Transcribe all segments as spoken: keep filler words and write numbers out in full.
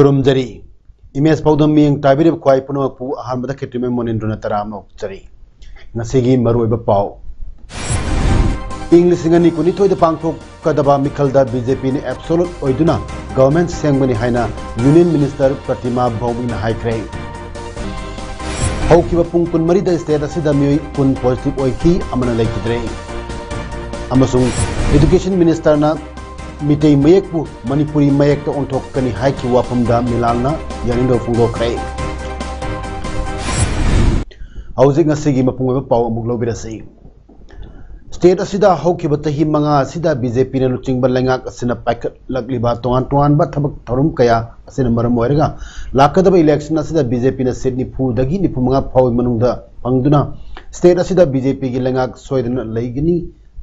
ꯈꯨꯔꯨꯝꯖꯔꯤ꯫ Image ꯄꯥꯎꯗꯝ ꯃꯤꯠꯌꯦꯡ ꯇꯥꯕꯤꯔꯤꯕ ꯈ꯭ꯋꯥꯏ ꯄꯨꯝꯅꯃꯛꯄꯨ ꯑꯍꯥꯟꯕꯗ ꯈꯦꯇ꯭ꯔꯤꯃꯌꯨꯝ ꯃꯣꯅꯤꯟꯗ꯭ꯔꯣꯅ ꯇꯔꯥꯝꯅ ꯑꯣꯛꯆꯔꯤ꯫ ꯉꯁꯤꯒꯤ ꯃꯔꯨꯑꯣꯏꯕ ꯄꯥꯎ꯫ ꯏꯪ ꯂꯤꯁꯤꯡ ꯑꯅꯤ ꯀꯨꯟꯅꯤꯊꯣꯏꯗ ꯄꯥꯡꯊꯣꯛꯀꯗꯕ ꯃꯤꯈꯜꯗ ꯕꯤ ꯖꯦ ꯄꯤꯅ ꯑꯦꯞꯁꯣꯂꯨꯠ ꯑꯣꯏꯗꯨꯅ ꯒꯚꯔꯟꯃꯦꯟꯠ ꯁꯦꯝꯒꯅꯤ ꯍꯥꯏꯅ ꯌꯨꯅꯤꯌꯟ ꯃꯤꯅꯤꯁꯇꯔ ꯄ꯭ꯔꯇꯤꯃꯥ ꯚꯧꯃꯤꯛꯅ ꯍꯥꯏꯈ꯭ꯔꯦ꯫ ꯍꯧꯈꯤꯕ ꯄꯨꯡ ꯀꯨꯟꯃꯔꯤꯗ ꯁ꯭ꯇꯦꯠ ꯑꯁꯤꯗ ꯃꯤꯑꯣꯏ ꯀꯨꯟ ꯄꯣꯖꯤꯇꯤꯚ ꯑꯣꯏꯈꯤ, ꯑꯃꯅ ꯂꯩꯈꯤꯗ꯭ꯔꯦ꯫ ꯑꯃꯁꯨꯡ ꯑꯦꯗꯨꯀꯦꯁꯟ ꯃꯤꯅꯤꯁꯇꯔꯅ ꯃꯤꯇꯩ ꯃꯌꯦꯛꯄꯨ ꯃꯅꯤꯄꯨꯔꯤ ꯃꯌꯦꯛꯇ ꯑꯣꯟꯊꯣꯛꯀꯅꯤ ꯍꯥꯏꯈꯤꯕ ꯋꯥꯐꯝꯗ ꯃꯤꯂꯥꯜꯅ ꯌꯥꯅꯤꯡꯗꯕ ꯐꯣꯡꯗꯣꯛꯈ꯭ꯔꯦ꯫ ꯍꯧꯖꯤꯛ ꯉꯁꯤꯒꯤ ꯃꯄꯨꯡ ꯑꯣꯏꯕ ꯄꯥꯎ ꯑꯃꯨꯛ ꯂꯧꯕꯤꯔꯁꯤ꯫ ꯁ꯭ꯇꯦꯠ ꯑꯁꯤꯗ ꯍꯧꯈꯤꯕ ꯆꯍꯤ ꯃꯉꯥ ꯑꯁꯤꯗ ꯕꯤ ꯖꯦ ꯄꯤꯅ ꯂꯨꯆꯤꯡꯕ ꯂꯩꯉꯥꯛ ꯑꯁꯤꯅ ꯄꯥꯏꯈꯠꯂꯛꯂꯤꯕ ꯇꯣꯉꯥꯟ ꯇꯣꯉꯥꯟꯕ ꯊꯕꯛ ꯊꯧꯔꯝ ꯀꯌꯥ ꯑꯁꯤꯅ ꯃꯔꯝ ꯑꯣꯏꯔꯒ ꯂꯥꯛꯀꯗꯕ ꯏꯂꯦꯛꯁꯟ ꯑꯁꯤꯗ ꯕꯤ ꯖꯦ ꯄꯤꯅ ꯁꯤꯠ ꯅꯤꯐꯨꯗꯒꯤ ꯅꯤꯐꯨ ꯃꯉꯥ ꯐꯥꯎꯕꯒꯤ ꯃꯅꯨꯡꯗ ꯐꯪꯗꯨꯅ ꯁ꯭ꯇꯦꯠ ꯑꯁꯤꯗ ꯕꯤ ꯖꯦ ꯄꯤꯒꯤ ꯂꯩꯉꯥꯛ ꯁꯣꯏꯗꯅ ꯂꯩꯒꯅꯤ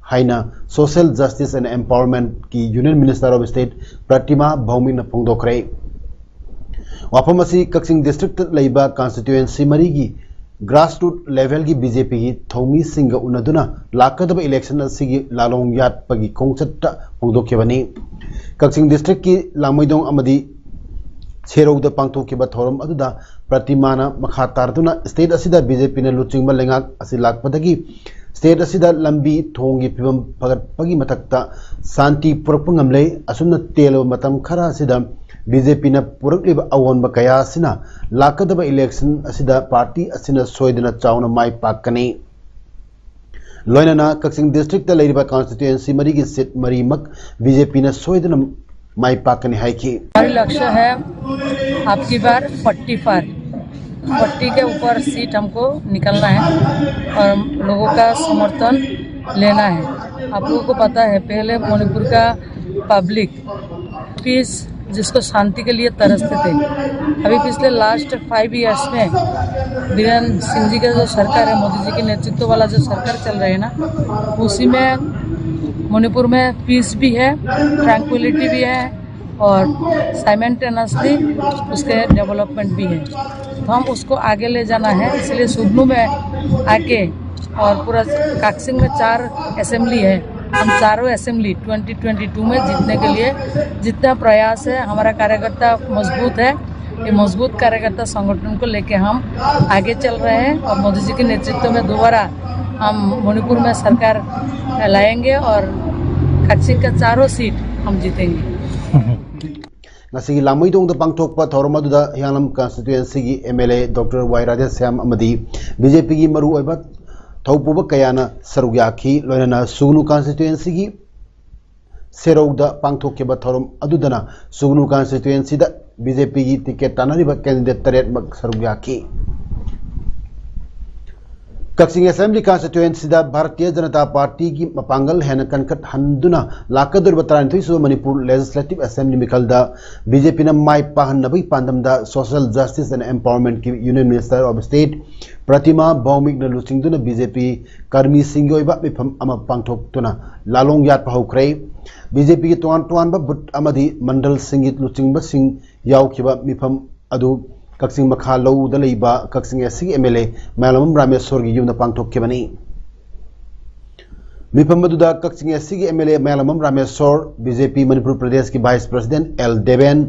ꯍꯥꯏꯅ Social Justice and Empowerment ꯀꯤ Union Minister of State ꯄ꯭ꯔꯇꯤꯃꯥ ꯚꯧꯃꯤꯛꯅ ꯐꯣꯡꯗꯣꯛꯈ꯭ꯔꯦ꯫ ꯋꯥꯐꯝ ꯑꯁꯤ ꯀꯛꯆꯤꯡ ꯗꯤꯁꯇ꯭ꯔꯤꯛꯇ ꯂꯩꯕ ꯀꯟꯁꯇꯤꯇ꯭ꯋꯦꯟꯁꯤ ꯃꯔꯤꯒꯤ ꯒ꯭ꯔꯥꯁꯔꯨꯠ ꯂꯦꯚꯦꯜꯒꯤ ꯕꯤ ꯖꯦ ꯄꯤꯒꯤ ꯊꯧꯃꯤꯁꯤꯡꯒ ꯎꯅꯗꯨꯅ ꯂꯥꯛꯀꯗꯕ ꯏꯂꯦꯛꯁꯟ ꯑꯁꯤꯒꯤ ꯂꯥꯂꯣꯡ ꯌꯥꯠꯄꯒꯤ ꯈꯣꯡꯆꯠꯇ ꯐꯣꯡꯗꯣꯛꯈꯤꯕꯅꯤ꯫ ꯀꯛꯆꯤꯡ ꯗꯤꯁꯇ꯭ꯔꯤꯛꯀꯤ ꯂꯥꯡꯃꯩꯗꯣꯡ ꯑꯃꯗꯤ ꯁꯦꯔꯧꯗ ꯄꯥꯡꯊꯣꯛꯈꯤꯕ ꯊꯧꯔꯝ ꯑꯗꯨꯗ ꯄ꯭ꯔꯇꯤꯃꯥꯅ ꯃꯈꯥ ꯇꯥꯔꯗꯨꯅ ꯁ꯭ꯇꯦꯠ ꯑꯁꯤꯗ ꯕꯤ ꯖꯦ ꯄꯤꯅ ꯂꯨꯆꯤꯡꯕ ꯂꯩꯉꯥꯛ ꯑꯁꯤ ꯂꯥꯛꯄꯗꯒꯤ ꯁ꯭ꯇꯦꯠ ꯑꯁꯤꯗ ꯂꯝꯕꯤ ꯊꯣꯡꯒꯤ ꯐꯤꯕꯝ ꯐꯒꯠꯄꯒꯤ ꯃꯊꯛꯇ ꯁꯥꯟꯇꯤ ꯄꯨꯔꯛꯄ ꯉꯝꯂꯦ꯫ ꯑꯁꯨꯝꯅ ꯇꯦꯜꯂꯕ ꯃꯇꯝ ꯈꯔ ꯑꯁꯤꯗ ꯕꯤ ꯖꯦ ꯄꯤꯅ ꯄꯨꯔꯛꯂꯤꯕ ꯑꯑꯣꯟꯕ ꯀꯌꯥ ꯑꯁꯤꯅ ꯂꯥꯛꯀꯗꯕ ꯏꯂꯦꯛꯁꯟ ꯑꯁꯤꯗ ꯄꯥꯔꯇꯤ ꯑꯁꯤꯅ ꯁꯣꯏꯗꯅ ꯆꯥꯎꯅ ꯃꯥꯏ ꯄꯥꯛꯀꯅꯤ꯫ ꯂꯣꯏꯅꯅ ꯀꯛꯆꯤꯡ ꯗꯤꯁꯇ꯭ꯔꯤꯛꯇ ꯂꯩꯔꯤꯕ ꯀꯟꯁꯇꯤꯇ꯭ꯋꯦꯟꯁꯤ ꯃꯔꯤꯒꯤ ꯁꯤꯠ ꯃꯔꯤꯃꯛ ꯕꯤ ꯖꯦ ꯄꯤꯅ ꯁꯣꯏꯗꯅ ꯃꯥꯏ ꯄꯥꯛꯀꯅꯤ ꯍꯥꯏꯈꯤ꯫ हमारा लक्ष्य है आपकी बार फोर्टी पर, फोर्टी के ऊपर सीट हमको निकलना है और लोगों का समर्थन लेना है। आप लोगों को पता है, पहले मणिपुर का पब्लिक पीस जिसको शांति के लिए तरसते थे। अभी पिछले लास्ट फाइव ईयर्स में बीरेन सिंह जी का जो सरकार है, मोदी जी के नेतृत्व वाला जो सरकार चल रहा है ना, उसी में मणिपुर में पीस भी है, ट्रैंक्विलिटी भी है और साइमल्टेनियसली उसके डेवलपमेंट भी है। तो हम उसको आगे ले जाना है, इसलिए सुगनू में आके, और पूरा काकसिंग में चार असेंबली है, हम चारों असेंबली ट्वेंटी ट्वेंटी टू में जीतने के लिए जितना प्रयास है, हमारा कार्यकर्ता मजबूत है। ये मजबूत कार्यकर्ता संगठन को लेके हम आगे चल रहे हैं और मोदी जी के नेतृत्व में दोबारा हम मणिपुर में सरकार लाएंगे और काकसिंग का चारों सीट हम जीतेंगे। ꯉꯁꯤꯒꯤ ꯂꯥꯡꯃꯩꯗꯣꯡꯗ ꯄꯥꯡꯊꯣꯛꯄ ꯊꯧꯔꯝ ꯑꯗꯨꯗ ꯍꯤꯌꯥꯡꯂꯝ ꯀꯟꯁꯇꯤꯇ꯭ꯋꯦꯟꯁꯤꯒꯤ ꯑꯦꯝ ꯑꯦꯜ ꯑꯦ ꯗꯣꯛꯇꯔ ꯋꯥꯏ ꯔꯥꯙꯦꯁ꯭ꯌꯥꯝ ꯑꯃꯗꯤ ꯕꯤ ꯖꯦ ꯄꯤꯒꯤ ꯃꯔꯨꯑꯣꯏꯕ ꯊꯧꯄꯨꯕ ꯀꯌꯥꯅ ꯁꯔꯨꯛ ꯌꯥꯈꯤ꯫ ꯂꯣꯏꯅꯅ ꯁꯨꯒꯅꯨ ꯀꯟꯁꯇꯤꯇ꯭ꯋꯦꯟꯁꯤꯒꯤ ꯁꯦꯔꯧꯗ ꯄꯥꯡꯊꯣꯛꯈꯤꯕ ꯊꯧꯔꯝ ꯑꯗꯨꯗꯅ ꯁꯨꯒꯅꯨ ꯀꯟꯁꯇꯤꯇ꯭ꯋꯦꯟꯁꯤꯗ ꯕꯤ ꯖꯦ ꯄꯤꯒꯤ ꯇꯤꯀꯦꯠ ꯇꯥꯟꯅꯔꯤꯕ ꯀꯦꯟꯗꯤꯗꯦꯠ ꯇꯔꯦꯠꯃꯛ ꯁꯔꯨꯛ ꯌꯥꯈꯤ꯫ ꯀꯛꯆꯤꯡ ꯑꯦꯁꯦꯝꯕ꯭ꯂꯤ ꯀꯟꯁꯇꯤꯇ꯭ꯋꯦꯟꯁꯤꯗ ꯚꯥꯔꯇꯤꯌ ꯖꯅꯇꯥ ꯄꯥꯔꯇꯤꯒꯤ ꯃꯄꯥꯡꯒꯜ ꯍꯦꯟꯅ ꯀꯟꯈꯠꯍꯟꯗꯨꯅ ꯂꯥꯛꯀꯗꯧꯔꯤꯕ ꯇꯔꯥꯅꯤꯊꯣꯏꯁꯨꯕ ꯃꯅꯤꯄꯨꯔ ꯂꯦꯖꯤꯁꯂꯦꯇꯤꯚ ꯑꯦꯁꯦꯝꯕ꯭ꯂꯤ ꯃꯤꯈꯜꯗ ꯕꯤ ꯖꯦ ꯄꯤꯅ ꯃꯥꯏ ꯄꯥꯛꯍꯟꯅꯕꯒꯤ ꯄꯥꯟꯗꯝꯗ ꯁꯣꯁꯤꯌꯦꯜ ꯖꯁꯇꯤꯁ ꯑꯦꯟ ꯑꯦꯝꯄꯥꯋꯔꯃꯦꯟꯠꯀꯤ union minister of state Pratima ꯚꯧꯃꯤꯛꯅ ꯂꯨꯆꯤꯡꯗꯨꯅ ꯕꯤ ꯖꯦ ꯄꯤ ꯀꯔꯃꯤꯁꯤꯡꯒꯤ ꯑꯣꯏꯕ ꯃꯤꯐꯝ ꯑꯃ ꯄꯥꯡꯊꯣꯛꯇꯨꯅ ꯂꯥꯂꯣꯡ ꯌꯥꯠꯄ ꯍꯧꯈ꯭ꯔꯦ꯫ ꯕꯤ ꯖꯦ ꯄꯤꯒꯤ ꯇꯣꯉꯥꯟ ꯇꯣꯉꯥꯟꯕ ꯕꯨꯊ ꯑꯃꯗꯤ ꯃꯟꯗꯜꯁꯤꯡꯒꯤ ꯂꯨꯆꯤꯡꯕꯁꯤꯡ ꯌꯥꯎꯈꯤꯕ ꯃꯤꯐꯝ ꯑꯗꯨ ꯀꯛꯆꯤꯡ ꯃꯈꯥ ꯂꯧꯗ ꯂꯩꯕ ꯀꯛꯆꯤꯡ ꯑꯦꯁ ꯁꯤꯒꯤ ꯑꯦꯝ ꯑꯦꯜ ꯑꯦ ꯃꯌꯥꯝꯂꯝꯕꯝ ꯔꯥꯃꯦꯁꯣꯔꯒꯤ ꯌꯨꯝꯗ ꯄꯥꯡꯊꯣꯛꯈꯤꯕꯅꯤ꯫ ꯃꯤꯐꯝ ꯑꯗꯨꯗ ꯀꯛꯆꯤꯡ ꯑꯦꯁ ꯁꯤꯒꯤ ꯑꯦꯝ ꯑꯦꯜ ꯑꯦ ꯃꯌꯥꯝꯂꯝꯕꯝ Rameshwor, B J P Manipur ꯄ꯭ꯔꯗꯦꯁꯀꯤ vice president L Deben,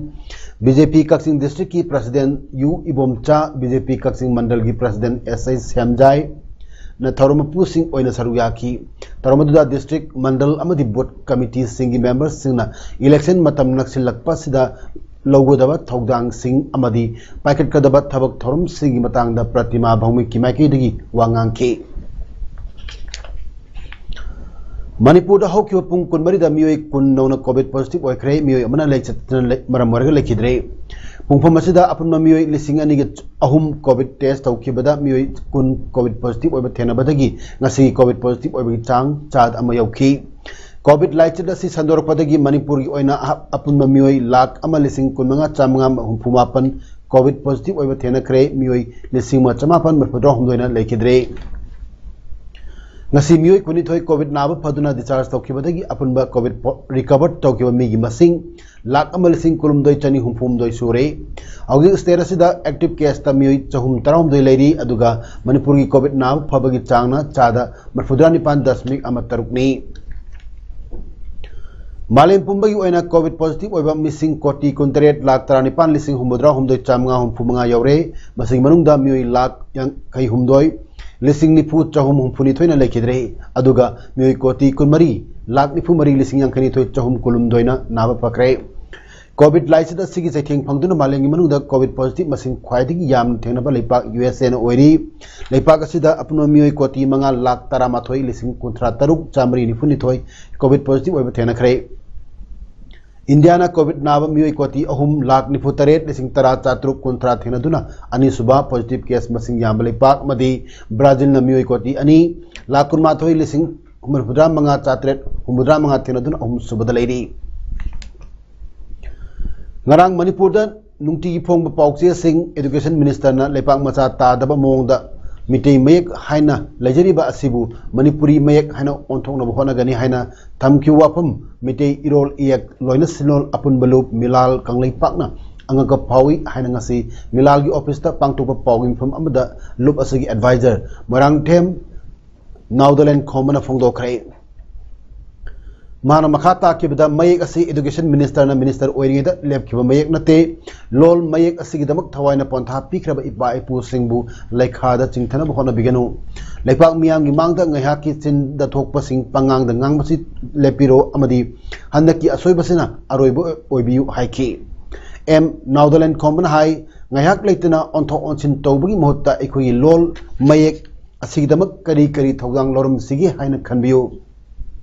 B J P Kakching ꯗꯤꯁꯇ꯭ꯔꯤꯛꯀꯤ president Y Ibomcha, B J P Kakching ꯃꯟꯗꯜꯒꯤ ꯄ꯭ꯔꯁꯤꯗꯦꯟꯠ ꯑꯦꯁ ꯑꯩꯆ ꯁ꯭ꯌꯥꯝꯖꯥꯏ, ꯅ ꯊꯧꯔꯝ ꯃꯄꯨꯁꯤꯡ ꯑꯣꯏꯅ ꯁꯔꯨꯛ ꯌꯥꯈꯤ꯫ ꯊꯧꯔꯝ ꯑꯗꯨꯗ ꯗꯤꯁꯇ꯭ꯔꯤꯛ, ꯃꯟꯗꯜ ꯑꯃꯗꯤ ꯕꯨꯊ ꯀꯃꯤꯇꯤꯁꯤꯡꯒꯤ ꯃꯦꯝꯕꯔꯁꯤꯡꯅ ꯏꯂꯦꯛꯁꯟ ꯃꯇꯝ ꯅꯛꯁꯤꯜꯂꯛꯄꯁꯤꯗ ꯂꯧꯒꯗꯕ ꯊꯧꯗꯥꯡꯁꯤꯡ ꯑꯃꯗꯤ ꯄꯥꯏꯈꯠꯀꯗꯕ ꯊꯕꯛ ꯊꯧꯔꯝꯁꯤꯡꯒꯤ ꯃꯇꯥꯡꯗ ꯄ꯭ꯔꯇꯤꯃꯥ ꯚꯧꯃꯤꯛꯀꯤ ꯃꯥꯏꯀꯩꯗꯒꯤ ꯋꯥ ꯉꯥꯡꯈꯤ꯫ ꯃꯅꯤꯄꯨꯔꯗ ꯍꯧꯈꯤꯕ ꯄꯨꯡ ꯀꯨꯟꯃꯔꯤꯗ ꯃꯤꯑꯣꯏ ꯀꯨꯟ ꯅꯧꯅ ꯀꯣꯚꯤꯗ ꯄꯣꯖꯤꯇꯤꯚ ꯑꯣꯏꯈ꯭ꯔꯦ꯫ ꯃꯤꯑꯣꯏ ꯑꯃꯅ ꯂꯩꯆꯠꯇꯅ ꯂꯩ-, ꯃꯔꯝ ꯑꯣꯏꯔꯒ ꯂꯩꯈꯤꯗ꯭ꯔꯦ꯫ ꯄꯨꯡꯐꯝ ꯑꯁꯤꯗ ꯑꯄꯨꯟꯕ ꯃꯤꯑꯣꯏ ꯂꯤꯁꯤꯡ ꯑꯅꯤꯒ ꯑꯍꯨꯝ ꯀꯣꯚꯤꯗ ꯇꯦꯁ ꯇꯧꯈꯤꯕꯗ ꯃꯤꯑꯣꯏ ꯀꯨꯟ ꯀꯣꯚꯤꯗ ꯄꯣꯖꯤꯇꯤꯚ ꯑꯣꯏꯕ ꯊꯦꯡꯅꯕꯗꯒꯤ ꯉꯁꯤꯒꯤ ꯀꯣꯚꯤꯗ ꯄꯣꯖꯤꯇꯤꯚ ꯑꯣꯏꯕꯒꯤ ꯆꯥꯡ ꯆꯥꯗ ꯑꯃ ꯌꯧꯈꯤ꯫ ꯀꯣꯚꯤꯗ ꯂꯥꯏꯆꯠ ꯑꯁꯤ ꯁꯟꯗꯣꯔꯛꯄꯗꯒꯤ ꯃꯅꯤꯄꯨꯔꯒꯤ ꯑꯣꯏꯅ ꯑꯄꯨꯟꯕ ꯃꯤꯑꯣꯏ ꯂꯥꯈ ꯑꯃ ꯂꯤꯁꯤꯡ ꯀꯨꯟꯃꯉꯥ ꯆꯥꯃꯉꯥ ꯍꯨꯝꯐꯨ ꯃꯥꯄꯟ ꯀꯣꯚꯤꯗ ꯄꯣꯖꯤꯇꯤꯚ ꯑꯣꯏꯕ ꯊꯦꯡꯅꯈ꯭ꯔꯦ꯫ ꯃꯤꯑꯣꯏ ꯂꯤꯁꯤꯡ ꯑꯃ ꯆꯃꯥꯄꯟ ꯃꯔꯤꯐꯨꯇꯔꯥ ꯍꯨꯝꯗꯣꯏꯅ ꯂꯩꯈꯤꯗ꯭ꯔꯦ꯫ ꯉꯁꯤ ꯃꯤꯑꯣꯏ ꯀꯨꯟꯅꯤꯊꯣꯏ ꯀꯣꯚꯤꯗ ꯅꯥꯕ ꯐꯗꯨꯅ ꯗꯤꯁꯆꯥꯔꯖ ꯇꯧꯈꯤꯕꯗꯒꯤ ꯑꯄꯨꯟꯕ ꯀꯣꯚꯤꯗ ꯄꯣ-, ꯔꯤꯀꯚꯔ ꯇꯧꯈꯤꯕ ꯃꯤꯒꯤ ꯃꯁꯤꯡ ꯂꯥꯈ ꯑꯃ ꯂꯤꯁꯤꯡ ꯀꯨꯟꯍꯨꯝꯗꯣꯏ ꯆꯅꯤ ꯍꯨꯝꯐꯨꯍꯨꯝꯗꯣꯏ ꯁꯨꯔꯦ꯫ ꯍꯧꯖꯤꯛ ꯁ꯭ꯇꯦꯠ ꯑꯁꯤꯗ ꯑꯦꯛꯇꯤꯚ ꯀꯦꯁꯇ ꯃꯤꯑꯣꯏ ꯆꯍꯨꯝ ꯇꯔꯥꯍꯨꯝꯗꯣꯏ ꯂꯩꯔꯤ, ꯑꯗꯨꯒ ꯃꯅꯤꯄꯨꯔꯒꯤ ꯀꯣꯚꯤꯗ ꯅꯥꯕ ꯐꯕꯒꯤ ꯆꯥꯡꯅ ꯆꯥꯗ ꯃꯔꯤꯐꯨꯇꯔꯥ ꯅꯤꯄꯥꯟ ꯗꯁꯃꯤꯛ ꯑꯃ ꯇꯔꯨꯛꯅꯤ꯫ ꯃꯥꯂꯦꯝ ꯄꯨꯝꯕꯒꯤ ꯑꯣꯏꯅ ꯀꯣꯚꯤꯗ ꯄꯣꯖꯤꯇꯤꯚ ꯑꯣꯏꯕ ꯃꯤꯁꯤꯡ ꯀꯣꯇꯤ ꯀꯨꯟꯇꯔꯦꯠ ꯂꯥꯈ ꯇꯔꯥꯅꯤꯄꯥꯟ ꯂꯤꯁꯤꯡ ꯍꯨꯝꯐꯨꯇꯔꯥ ꯍꯨꯝꯗꯣꯏ ꯆꯥꯃꯉꯥ ꯍꯨꯝꯐꯨ ꯃꯉꯥ ꯌꯧꯔꯦ꯫ ꯃꯁꯤꯒꯤ ꯃꯅꯨꯡꯗ ꯃꯤꯑꯣꯏ ꯂꯥꯈ ꯌꯥꯡꯈꯩ ꯍꯨꯝꯗꯣꯏ ꯂꯤꯁꯤꯡ ꯅꯤꯐꯨ ꯆꯍꯨꯝ ꯍꯨꯝꯐꯨꯅꯤꯊꯣꯏꯅ ꯂꯩꯈꯤꯗ꯭ꯔꯦ, ꯑꯗꯨꯒ ꯃꯤꯑꯣꯏ ꯀꯣꯇꯤ ꯀꯨꯟꯃꯔꯤ ꯂꯥꯈ ꯅꯤꯐꯨ ꯃꯔꯤ ꯂꯤꯁꯤꯡ ꯌꯥꯡꯈꯩꯅꯤꯊꯣꯏ ꯆꯍꯨꯝ ꯀꯨꯟꯍꯨꯝꯗꯣꯏꯅ ꯅꯥꯕ ꯐꯈ꯭ꯔꯦ꯫ ꯀꯣꯚꯤꯗ ꯂꯥꯏꯆꯠ ꯑꯁꯤꯒꯤ ꯆꯩꯊꯦꯡ ꯐꯪꯗꯨꯅ ꯃꯥꯂꯦꯝꯒꯤ ꯃꯅꯨꯡꯗ ꯀꯣꯚꯤꯗ ꯄꯣꯖꯤꯇꯤꯚ ꯃꯁꯤꯡ ꯈ꯭ꯋꯥꯏꯗꯒꯤ ꯌꯥꯝꯅ ꯊꯦꯡꯅꯕ ꯂꯩꯄꯥꯛ ꯌꯨ ꯑꯦꯁ ꯑꯦꯅ ꯑꯣꯏꯔꯤ꯫ ꯂꯩꯄꯥꯛ ꯑꯁꯤꯗ ꯑꯄꯨꯟꯕ ꯃꯤꯑꯣꯏ ꯀꯣꯇꯤ ꯃꯉꯥ ꯂꯥꯈ ꯇꯔꯥꯃꯥꯊꯣꯏ ꯂꯤꯁꯤꯡ ꯀꯨꯟꯊ꯭ꯔꯥ ꯇꯔꯨꯛ ꯆꯥꯃꯔꯤ ꯅꯤꯐꯨꯅꯤꯊꯣꯏ ꯀꯣꯚꯤꯗ ꯄꯣꯖꯤꯇꯤꯚ ꯑꯣꯏꯕ ꯊꯦꯡꯅꯈ꯭ꯔꯦ꯫ ꯏꯟꯗꯤꯌꯥꯅ ꯀꯣꯚꯤꯗ ꯅꯥꯕ ꯃꯤꯑꯣꯏ ꯀꯣꯇꯤ ꯑꯍꯨꯝ ꯂꯥꯈ ꯅꯤꯐꯨ ꯇꯔꯦꯠ ꯂꯤꯁꯤꯡ ꯇꯔꯥ ꯆꯥꯇ꯭ꯔꯨꯛ ꯀꯨꯟꯊ꯭ꯔꯥ ꯊꯦꯡꯅꯗꯨꯅ ꯑꯅꯤꯁꯨꯕ ꯄꯣꯖꯤꯇꯤꯚ ꯀꯦꯁ ꯃꯁꯤꯡ ꯌꯥꯝꯕ ꯂꯩꯄꯥꯛ ꯑꯃꯗꯤ ꯕ꯭ꯔꯥꯖꯤꯜꯅ ꯃꯤꯑꯣꯏ ꯀꯣꯇꯤ ꯑꯅꯤ ꯂꯥꯈ ꯀꯨꯟꯃꯥꯊꯣꯏ ꯂꯤꯁꯤꯡ ꯃꯔꯤꯐꯨꯇꯔꯥ ꯃꯉꯥ ꯆꯥꯇ꯭ꯔꯦꯠ ꯍꯨꯝꯐꯨꯇꯔꯥ ꯃꯉꯥ ꯊꯦꯡꯅꯗꯨꯅ ꯑꯍꯨꯝꯁꯨꯕꯗ ꯂꯩꯔꯤ꯫ ꯉꯔꯥꯡ ꯃꯅꯤꯄꯨꯔꯗ ꯅꯨꯡꯇꯤꯒꯤ ꯐꯣꯡꯕ ꯄꯥꯎꯆꯦꯁꯤꯡ, ꯏꯗꯨꯀꯦꯁꯟ ꯃꯤꯅꯤꯁꯇꯔꯅ ꯂꯩꯄꯥꯛ ꯃꯆꯥ ꯇꯥꯗꯕ ꯃꯑꯣꯡꯗ ꯃꯤꯇꯩ ꯃꯌꯦꯛ ꯍꯥꯏꯅ ꯂꯩꯖꯔꯤꯕ ꯑꯁꯤꯕꯨ ꯃꯅꯤꯄꯨꯔꯤ ꯃꯌꯦꯛ ꯍꯥꯏꯅ ꯑꯣꯟꯊꯣꯛꯅꯕ ꯍꯣꯠꯅꯒꯅꯤ ꯍꯥꯏꯅ ꯊꯝꯈꯤꯕ ꯋꯥꯐꯝ ꯃꯤꯇꯩ ꯏꯔꯣꯜ ꯏꯌꯦꯛ ꯂꯣꯏꯅ ꯁꯤꯟꯂꯣꯟ ꯑꯄꯨꯟꯕ ꯂꯨꯞ ꯃꯤꯂꯥꯜ ꯀꯪꯂꯩꯄꯥꯛꯅ ꯑꯉꯛꯄ ꯐꯥꯎꯏ ꯍꯥꯏꯅ ꯉꯁꯤ ꯃꯤꯂꯥꯜꯒꯤ ꯑꯣꯐꯤꯁꯇ ꯄꯥꯡꯊꯣꯛꯄ ꯄꯥꯎꯒꯤ ꯃꯤꯐꯝ ꯑꯃꯗ ꯂꯨꯞ ꯑꯁꯤꯒꯤ ꯑꯦꯗꯚꯥꯏꯖꯔ ꯃꯣꯏꯔꯥꯡꯊꯦꯝ ꯅꯥꯎꯗꯂꯦꯟ ꯈꯣꯝꯕꯅ ꯐꯣꯡꯗꯣꯛꯈ꯭ꯔꯦ꯫ ꯃꯥꯅ ꯃꯈꯥ ꯇꯥꯈꯤꯕꯗ, ꯃꯌꯦꯛ ꯑꯁꯤ ꯏꯗꯨꯀꯦꯁꯟ ꯃꯤꯅꯤꯁꯇꯔꯅ ꯃꯤꯅꯤꯁꯇꯔ ꯑꯣꯏꯔꯤꯉꯩꯗ ꯂꯦꯞꯈꯤꯕ ꯃꯌꯦꯛ ꯅꯠꯇꯦ꯫ ꯂꯣꯜ ꯃꯌꯦꯛ ꯑꯁꯤꯒꯤꯗꯃꯛ ꯊꯋꯥꯏꯅ ꯄꯣꯟꯊꯥ ꯄꯤꯈ꯭ꯔꯕ ꯏꯄꯥ ꯏꯄꯨꯁꯤꯡꯕꯨ ꯂꯩꯈꯥꯗ ꯆꯤꯡꯊꯅꯕ ꯍꯣꯠꯅꯕꯤꯒꯅꯨ꯫ ꯂꯩꯄꯥꯛ ꯃꯤꯌꯥꯝꯒꯤ ꯃꯥꯡꯗ ꯉꯥꯏꯍꯥꯛꯀꯤ ꯆꯤꯟꯗ ꯊꯣꯛꯄꯁꯤꯡ ꯄꯉꯥꯡꯗ ꯉꯥꯡꯕꯁꯤ ꯂꯦꯞꯄꯤꯔꯣ ꯑꯃꯗꯤ ꯍꯟꯗꯛꯀꯤ ꯑꯁꯣꯏꯕꯁꯤꯅ ꯑꯔꯣꯏꯕ ꯑꯣꯏꯕꯤꯌꯨ ꯍꯥꯏꯈꯤ꯫ ꯑꯦꯝ ꯅꯥꯎꯗꯂꯦꯟ ꯈꯣꯝꯕꯅ ꯍꯥꯏ, ꯉꯥꯏꯍꯥꯛ ꯂꯩꯇꯅ ꯑꯣꯟꯊꯣꯛ ꯑꯣꯟꯁꯤꯟ ꯇꯧꯕꯒꯤ ꯃꯍꯨꯠꯇ ꯑꯩꯈꯣꯏꯒꯤ ꯂꯣꯜ ꯃꯌꯦꯛ ꯑꯁꯤꯒꯤꯗꯃꯛ ꯀꯔꯤ ꯀꯔꯤ ꯊꯧꯗꯥꯡ ꯂꯧꯔꯝꯁꯤꯒꯦ ꯍꯥꯏꯅ ꯈꯟꯕꯤꯌꯨ꯫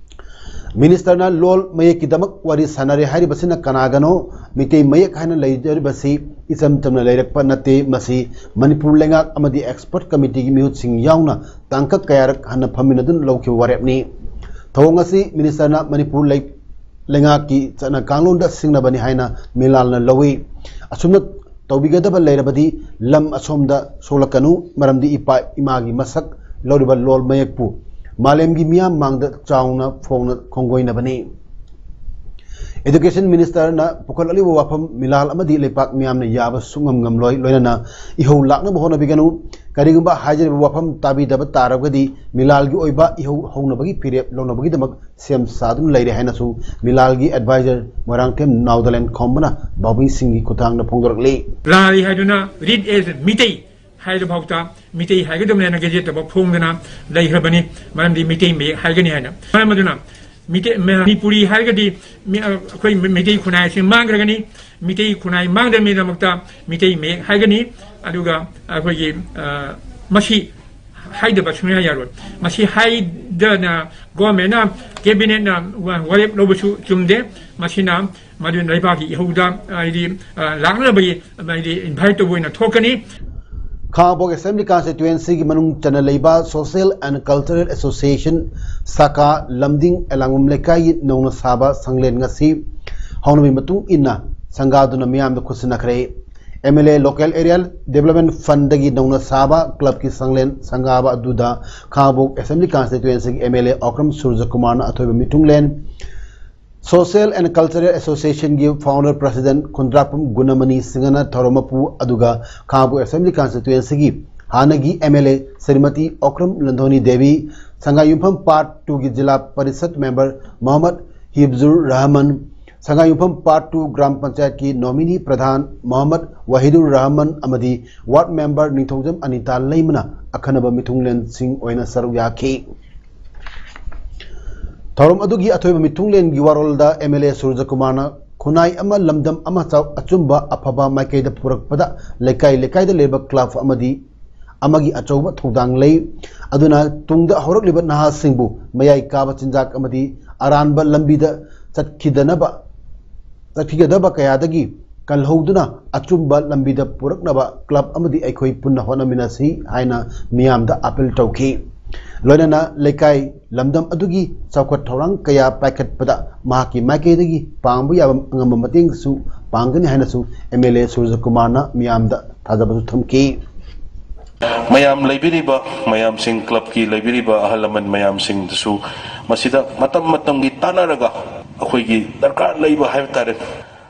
ꯃꯤꯅꯤꯁꯇꯔꯅ ꯂꯣꯜ ꯃꯌꯦꯛꯀꯤꯗꯃꯛ ꯋꯥꯔꯤ ꯁꯥꯟꯅꯔꯦ ꯍꯥꯏꯔꯤꯕꯁꯤꯅ ꯀꯅꯥꯒꯅꯣ? ꯃꯤꯇꯩ ꯃꯌꯦꯛ ꯍꯥꯏꯅ ꯂꯩꯖꯔꯤꯕꯁꯤ ꯏꯆꯝ ꯆꯝꯅ ꯂꯩꯔꯛꯄ ꯅꯠꯇꯦ꯫ ꯃꯁꯤ ꯃꯅꯤꯄꯨꯔ ꯂꯩꯉꯥꯛ ꯑꯃꯗꯤ ꯑꯦꯛꯁꯄꯔꯠ ꯀꯃꯤꯇꯤꯒꯤ ꯃꯤꯍꯨꯠꯁꯤꯡ ꯌꯥꯎꯅ ꯇꯥꯡꯀꯛ ꯀꯌꯥꯔꯛ ꯍꯟꯅ ꯐꯝꯃꯤꯟꯅꯗꯨꯅ ꯂꯧꯈꯤꯕ ꯋꯥꯔꯦꯞꯅꯤ꯫ ꯊꯧꯑꯣꯡ ꯑꯁꯤ ꯃꯤꯅꯤꯁꯇꯔꯅ ꯃꯅꯤꯄꯨꯔ ꯂꯩ-, ꯂꯩꯉꯥꯛꯀꯤ ꯆꯠꯅ ꯀꯥꯡꯂꯣꯟꯗ ꯁꯤꯡꯅꯕꯅꯤ ꯍꯥꯏꯅ ꯃꯤꯂꯥꯜꯅ ꯂꯧꯏ꯫ ꯑꯁꯨꯝꯅ ꯇꯧꯕꯤꯒꯗꯕ ꯂꯩꯔꯕꯗꯤ ꯂꯝ ꯑꯁꯣꯝꯗ ꯁꯣꯛꯂꯛꯀꯅꯨ, ꯃꯔꯝꯗꯤ ꯏꯄꯥ ꯏꯃꯥꯒꯤ ꯃꯁꯛ ꯂꯧꯔꯤꯕ ꯂꯣꯜ ꯃꯌꯦꯛꯄꯨ ꯃꯥꯂꯦꯝꯒꯤ ꯃꯤꯌꯥꯝ ꯃꯥꯡꯗ ꯆꯥꯎꯅ ꯐꯣꯡꯅ ꯈꯣꯡꯒꯣꯏꯅꯕꯅꯤ꯫ Education Ministerꯅ ꯄꯨꯈꯠꯂꯛꯂꯤꯕ ꯋꯥꯐꯝ ꯃꯤꯂꯥꯜ ꯑꯃꯗꯤ ꯂꯩꯄꯥꯛ ꯃꯤꯌꯥꯝꯅ ꯌꯥꯕ ꯁꯨꯡꯉꯝ ꯉꯝꯂꯣꯏ, ꯂꯣꯏꯅꯅ ꯏꯍꯧ ꯂꯥꯛꯅꯕ ꯍꯣꯠꯅꯕꯤꯒꯅꯨ꯫ ꯀꯔꯤꯒꯨꯝꯕ ꯍꯥꯏꯖꯔꯤꯕ ꯋꯥꯐꯝ ꯇꯥꯕꯤꯗꯕ ꯇꯥꯔꯒꯗꯤ ꯃꯤꯂꯥꯜꯒꯤ ꯑꯣꯏꯕ ꯏꯍꯧ ꯍꯧꯅꯕꯒꯤ ꯐꯤꯔꯦꯞ ꯂꯧꯅꯕꯒꯤꯗꯃꯛ ꯁꯦꯝ ꯁꯥꯗꯨꯅ ꯂꯩꯔꯦ ꯍꯥꯏꯅꯁꯨ ꯃꯤꯂꯥꯜꯒꯤ advisor ꯃꯣꯏꯔꯥꯡꯊꯦꯝ ꯅꯥꯎꯗꯂꯦꯟ ꯈꯣꯝꯕꯅ ꯄꯥꯎꯃꯤꯁꯤꯡꯒꯤ ꯈꯨꯠꯊꯥꯡꯗ ꯐꯣꯡꯗꯣꯔꯛꯂꯤ꯫ ꯂꯥꯜꯂꯤ ꯍꯥꯏꯗꯨꯅ read as ꯃꯤꯇꯩ ꯍꯥꯏꯔꯤꯕ ꯐꯥꯎꯗ ꯃꯤꯇꯩ ꯍꯥꯏꯒꯗꯕꯅꯤ ꯍꯥꯏꯅ gazetteꯇ ꯐꯣꯡꯗꯅ ꯂꯩꯈ꯭ꯔꯕꯅꯤ, ꯃꯔꯝꯗꯤ ꯃꯤꯇꯩ ꯃꯌꯦꯛ ꯍꯥꯏꯒꯅꯤ ꯍꯥꯏꯅ꯫ ꯃꯔꯝ ꯑꯗꯨꯅ ꯃꯤꯇꯩ, ꯃꯅꯤꯄꯨꯔꯤ ꯍꯥꯏꯔꯒꯗꯤ ꯃꯤ-, ꯑꯩꯈꯣꯏ ꯃꯩꯇꯩ ꯈꯨꯟꯅꯥꯏ ꯑꯁꯤ ꯃꯥꯡꯈ꯭ꯔꯒꯅꯤ꯫ ꯃꯤꯇꯩ ꯈꯨꯟꯅꯥꯏ ꯃꯥꯡꯗꯅꯕꯒꯤꯗꯃꯛꯇ ꯃꯤꯇꯩ ꯃꯌꯦꯛ ꯍꯥꯏꯒꯅꯤ꯫ ꯑꯗꯨꯒ ꯑꯩꯈꯣꯏꯒꯤ, ꯑ, ꯃꯁꯤ ꯍꯥꯏꯗꯕ ꯁꯨꯡꯌꯥ ꯌꯥꯔꯣꯏ꯫ ꯃꯁꯤ ꯍꯥꯏꯗꯅ governmentꯅ, cabinetꯅ ꯋꯥ-, ꯋꯥꯔꯦꯞ ꯂꯧꯕꯁꯨ ꯆꯨꯝꯗꯦ꯫ ꯃꯁꯤꯅ ꯃꯗꯨ ꯂꯩꯕꯥꯛꯀꯤ ꯏꯍꯧꯗ, ꯍꯥꯏꯗꯤ, ꯑ, ꯂꯥꯛꯅꯕꯒꯤ, ꯍꯥꯏꯗꯤ, invite ꯇꯧꯕ ꯑꯣꯏꯅ ꯊꯣꯛꯀꯅꯤ꯫ ꯈꯥꯉꯕꯣꯛ Assembly Constituencyꯒꯤ ꯃꯅꯨꯡ ꯆꯟꯅ ꯂꯩꯕ Social and Cultural Association ꯁꯥꯈꯥ ꯂꯝꯗꯤꯡ ꯑꯦꯂꯥꯡꯕꯝ ꯂꯩꯀꯥꯏꯒꯤ ꯅꯧꯅ ꯁꯥꯕ ꯁꯪꯂꯦꯟ ꯉꯁꯤ ꯍꯧꯅꯕꯤ ꯃꯇꯨꯡ ꯏꯟꯅ ꯁꯪꯒꯥꯗꯨꯅ ꯃꯤꯌꯥꯝꯗ ꯈꯨꯠꯁꯤꯟꯅꯈ꯭ꯔꯦ꯫ MLA Local Area Development Fundꯗꯒꯤ ꯅꯧꯅ ꯁꯥꯕ clubꯀꯤ ꯁꯪꯂꯦꯟ ꯁꯪꯒꯥꯕ ꯑꯗꯨꯗ ꯈꯥꯉꯕꯣꯛ Assembly Constituencyꯒꯤ MLA ꯑꯣꯀ꯭ꯔꯝ ꯁꯨꯔꯖꯀꯨꯃꯥꯔꯅ ꯑꯊꯣꯏꯕ ꯃꯤꯊꯨꯡꯂꯦꯟ, Social and Cultural Associationꯒꯤ founder president ꯈꯨꯟꯗ꯭ꯔꯥꯛꯄꯝ ꯒꯨꯅꯃꯅꯤ ꯁꯤꯡꯍꯅ ꯊꯧꯔꯝ ꯃꯄꯨ, ꯑꯗꯨꯒ ꯈꯥꯉꯕꯣꯛ Assembly Constituencyꯒꯤ ꯍꯥꯟꯅꯒꯤ MLA ꯁ꯭ꯔꯤꯃꯇꯤ ꯑꯣꯀ꯭ꯔꯝ ꯂꯟꯗꯣꯅꯤ ꯗꯦꯕꯤ, ꯁꯉꯥꯏꯌꯨꯝꯐꯝ Part Twoꯒꯤ ꯖꯤꯂꯥ ꯄꯔꯤꯁꯠ member ꯃꯣꯍꯝꯃꯗ ꯍꯤꯕꯖꯨꯔ ꯔꯍꯃꯟ, ꯁꯉꯥꯏꯌꯨꯝꯐꯝ Part Two ꯒ꯭ꯔꯥꯝ ꯄꯟꯆꯥꯌꯠꯀꯤ nominee ꯄ꯭ꯔꯙꯥꯟ ꯃꯣꯍꯝꯃꯗ ꯋꯥꯍꯤꯗꯨꯔ ꯔꯍꯃꯟ ꯑꯃꯗꯤ ward member ꯅꯤꯡꯊꯧꯖꯝ ꯑꯅꯤꯇꯥ ꯂꯩꯃꯅ ꯑꯈꯟꯅꯕ ꯃꯤꯊꯨꯡꯂꯦꯟꯁꯤꯡ ꯑꯣꯏꯅ ꯁꯔꯨꯛ ꯌꯥꯈꯤ꯫ ꯊꯧꯔꯝ ꯑꯗꯨꯒꯤ ꯑꯊꯣꯏꯕ ꯃꯤꯊꯨꯡꯂꯦꯟꯒꯤ ꯋꯥꯔꯣꯜꯗ MLA ꯁꯨꯔꯖꯀꯨꯃꯥꯔꯅ ꯈꯨꯟꯅꯥꯏ ꯑꯃ ꯂꯝꯗꯝ ꯑꯃ ꯆꯥꯎ-, ꯑꯆꯨꯝꯕ ꯑꯐꯕ ꯃꯥꯏꯀꯩꯗ ꯄꯨꯔꯛꯄꯗ ꯂꯩꯀꯥꯏ ꯂꯩꯀꯥꯏꯗ ꯂꯩꯔꯤꯕ club ꯑꯃꯗꯤ ꯑꯃꯒꯤ ꯑꯆꯧꯕ ꯊꯧꯗꯥꯡ ꯂꯩ꯫ ꯑꯗꯨꯅ ꯇꯨꯡꯗ ꯍꯧꯔꯛꯂꯤꯕ ꯅꯍꯥꯁꯤꯡꯕꯨ ꯃꯌꯥꯏ ꯀꯥꯕ ꯆꯤꯟꯖꯥꯛ ꯑꯃꯗꯤ ꯑꯔꯥꯟꯕ ꯂꯝꯕꯤꯗ ꯆꯠꯈꯤꯗꯅꯕ, ꯆꯠꯈꯤꯒꯗꯕ ꯀꯌꯥꯗꯒꯤ ꯀꯜꯍꯧꯗꯨꯅ ꯑꯆꯨꯝꯕ ꯂꯝꯕꯤꯗ ꯄꯨꯔꯛꯅꯕ club ꯑꯃꯗꯤ ꯑꯩꯈꯣꯏ ꯄꯨꯟꯅ ꯍꯣꯠꯅꯃꯤꯟꯅꯁꯤ ꯍꯥꯏꯅ ꯃꯤꯌꯥꯝꯗ appeal ꯇꯧꯈꯤ꯫ ꯂꯣꯏꯅꯅ ꯂꯩꯀꯥꯏ ꯂꯝꯗꯝ ꯑꯗꯨꯒꯤ ꯆꯥꯎꯈꯠ ꯊꯧꯔꯥꯡ ꯀꯌꯥ ꯄꯥꯏꯈꯠꯄꯗ ꯃꯍꯥꯛꯀꯤ ꯃꯥꯏꯀꯩꯗꯒꯤ ꯄꯥꯡꯕ ꯌꯥꯕ ꯑꯉꯝꯕ ꯃꯇꯦꯡꯁꯨ ꯄꯥꯡꯒꯅꯤ ꯍꯥꯏꯅꯁꯨ M L A ꯁꯨꯔꯖꯀꯨꯃꯥꯔꯅ ꯃꯤꯌꯥꯝꯗ ꯊꯥꯖꯕꯁꯨ ꯊꯝꯈꯤ꯫ ꯃꯌꯥꯝ ꯂꯩꯕꯤꯔꯤꯕ ꯃꯌꯥꯝꯁꯤꯡ, ꯀ꯭ꯂꯕꯀꯤ ꯂꯩꯕꯤꯔꯤꯕ ꯑꯍꯜ ꯂꯃꯟ ꯃꯌꯥꯝꯁꯤꯡꯗꯁꯨ ꯃꯁꯤꯗ ꯃꯇꯝ ꯃꯇꯝꯒꯤ ꯇꯥꯟꯅꯔꯒ ꯑꯩꯈꯣꯏꯒꯤ ꯗꯔꯀꯥꯔ ꯂꯩꯕ ꯍꯥꯏꯕ ꯇꯥꯔꯦ,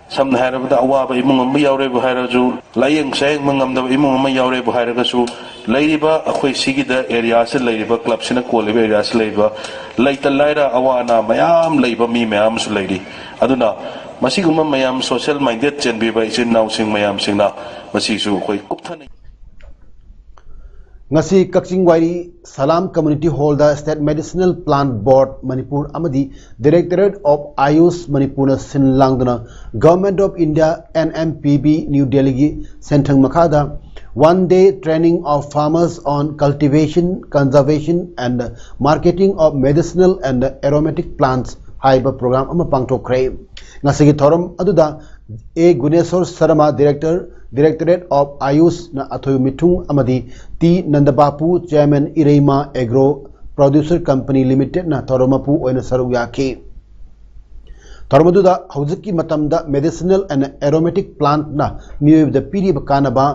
ꯁꯝꯅ ꯍꯥꯏꯔꯕꯗ ꯑꯋꯥꯕ ꯏꯃꯨꯡ ꯑꯃ ꯌꯥꯎꯔꯦꯕꯨ ꯍꯥꯏꯔꯁꯨ, ꯂꯥꯏꯌꯦꯡ ꯁꯥꯌꯦꯡꯕ ꯉꯝꯗꯕ ꯏꯃꯨꯡ ꯑꯃ ꯌꯥꯎꯔꯦꯕꯨ ꯍꯥꯏꯔꯒꯁꯨ, ꯂꯩꯔꯤꯕ ꯑꯩꯈꯣꯏ ꯁꯤꯒꯤꯗ ꯑꯦꯔꯤꯌꯥꯁꯤ ꯂꯩꯔꯤꯕ, ꯀ꯭ꯂꯕꯁꯤꯅ ꯀꯣꯜꯂꯤꯕ ꯑꯦꯔꯤꯌꯥꯁꯤ ꯂꯩꯔꯤꯕ ꯂꯩꯇ ꯂꯥꯏꯔ ꯑꯋꯥ ꯑꯅꯥ ꯃꯌꯥꯝ ꯂꯩꯕ ꯃꯤ ꯃꯌꯥꯝ ꯑꯃꯁꯨ ꯂꯩꯔꯤ꯫ ꯑꯗꯨꯅ ꯃꯁꯤꯒꯨꯝꯕ ꯃꯌꯥꯝ social minded ꯆꯦꯟꯕꯤꯕ ꯏꯆꯤꯟ ꯏꯅꯥꯎꯁꯤꯡ ꯃꯌꯥꯝꯁꯤꯡꯅ ꯃꯁꯤꯁꯨ ꯑꯩꯈꯣꯏ ꯀꯨꯞꯊꯅ ꯉꯁꯤ ꯀꯛꯆꯤꯡ ꯋꯥꯏꯔꯤ ꯁꯂꯥꯝ Community Hallꯗ State Medicinal Plant Board Manipur ꯑꯃꯗꯤ Directorate of Ayush ꯃꯅꯤꯄꯨꯔꯅ ꯁꯤꯟ ꯂꯥꯡꯗꯨꯅ Government of India N M P B New Delhiꯒꯤ ꯁꯦꯟꯊꯪ ꯃꯈꯥꯗ One Day Training of Farmers on Cultivation, Conservation and Marketing of Medicinal and Aromatic Plants ꯍꯥꯏꯕ program ꯑꯃ ꯄꯥꯡꯊꯣꯛꯈ꯭ꯔꯦ꯫ ꯉꯁꯤꯒꯤ ꯊꯧꯔꯝ ꯑꯗꯨꯗ A Guneshor Sharma, Director, Directorate of Ayushꯅ ꯑꯊꯣꯏꯕ ꯃꯤꯊꯨꯡ ꯑꯃꯗꯤ T ꯅꯟꯗꯕꯥꯄꯨ, Chairman, ꯏꯔꯩꯃ Agro Producer Company Limitedꯅ ꯊꯧꯔꯝ ꯃꯄꯨ ꯑꯣꯏꯅ ꯁꯔꯨꯛ ꯌꯥꯈꯤ꯫ ꯊꯧꯔꯝ ꯑꯗꯨꯗ ꯍꯧꯖꯤꯛꯀꯤ ꯃꯇꯝꯗ medicinal and aromatic plantꯅ ꯃꯤꯑꯣꯏꯕꯗ ꯄꯤꯔꯤꯕ ꯀꯥꯟꯅꯕ,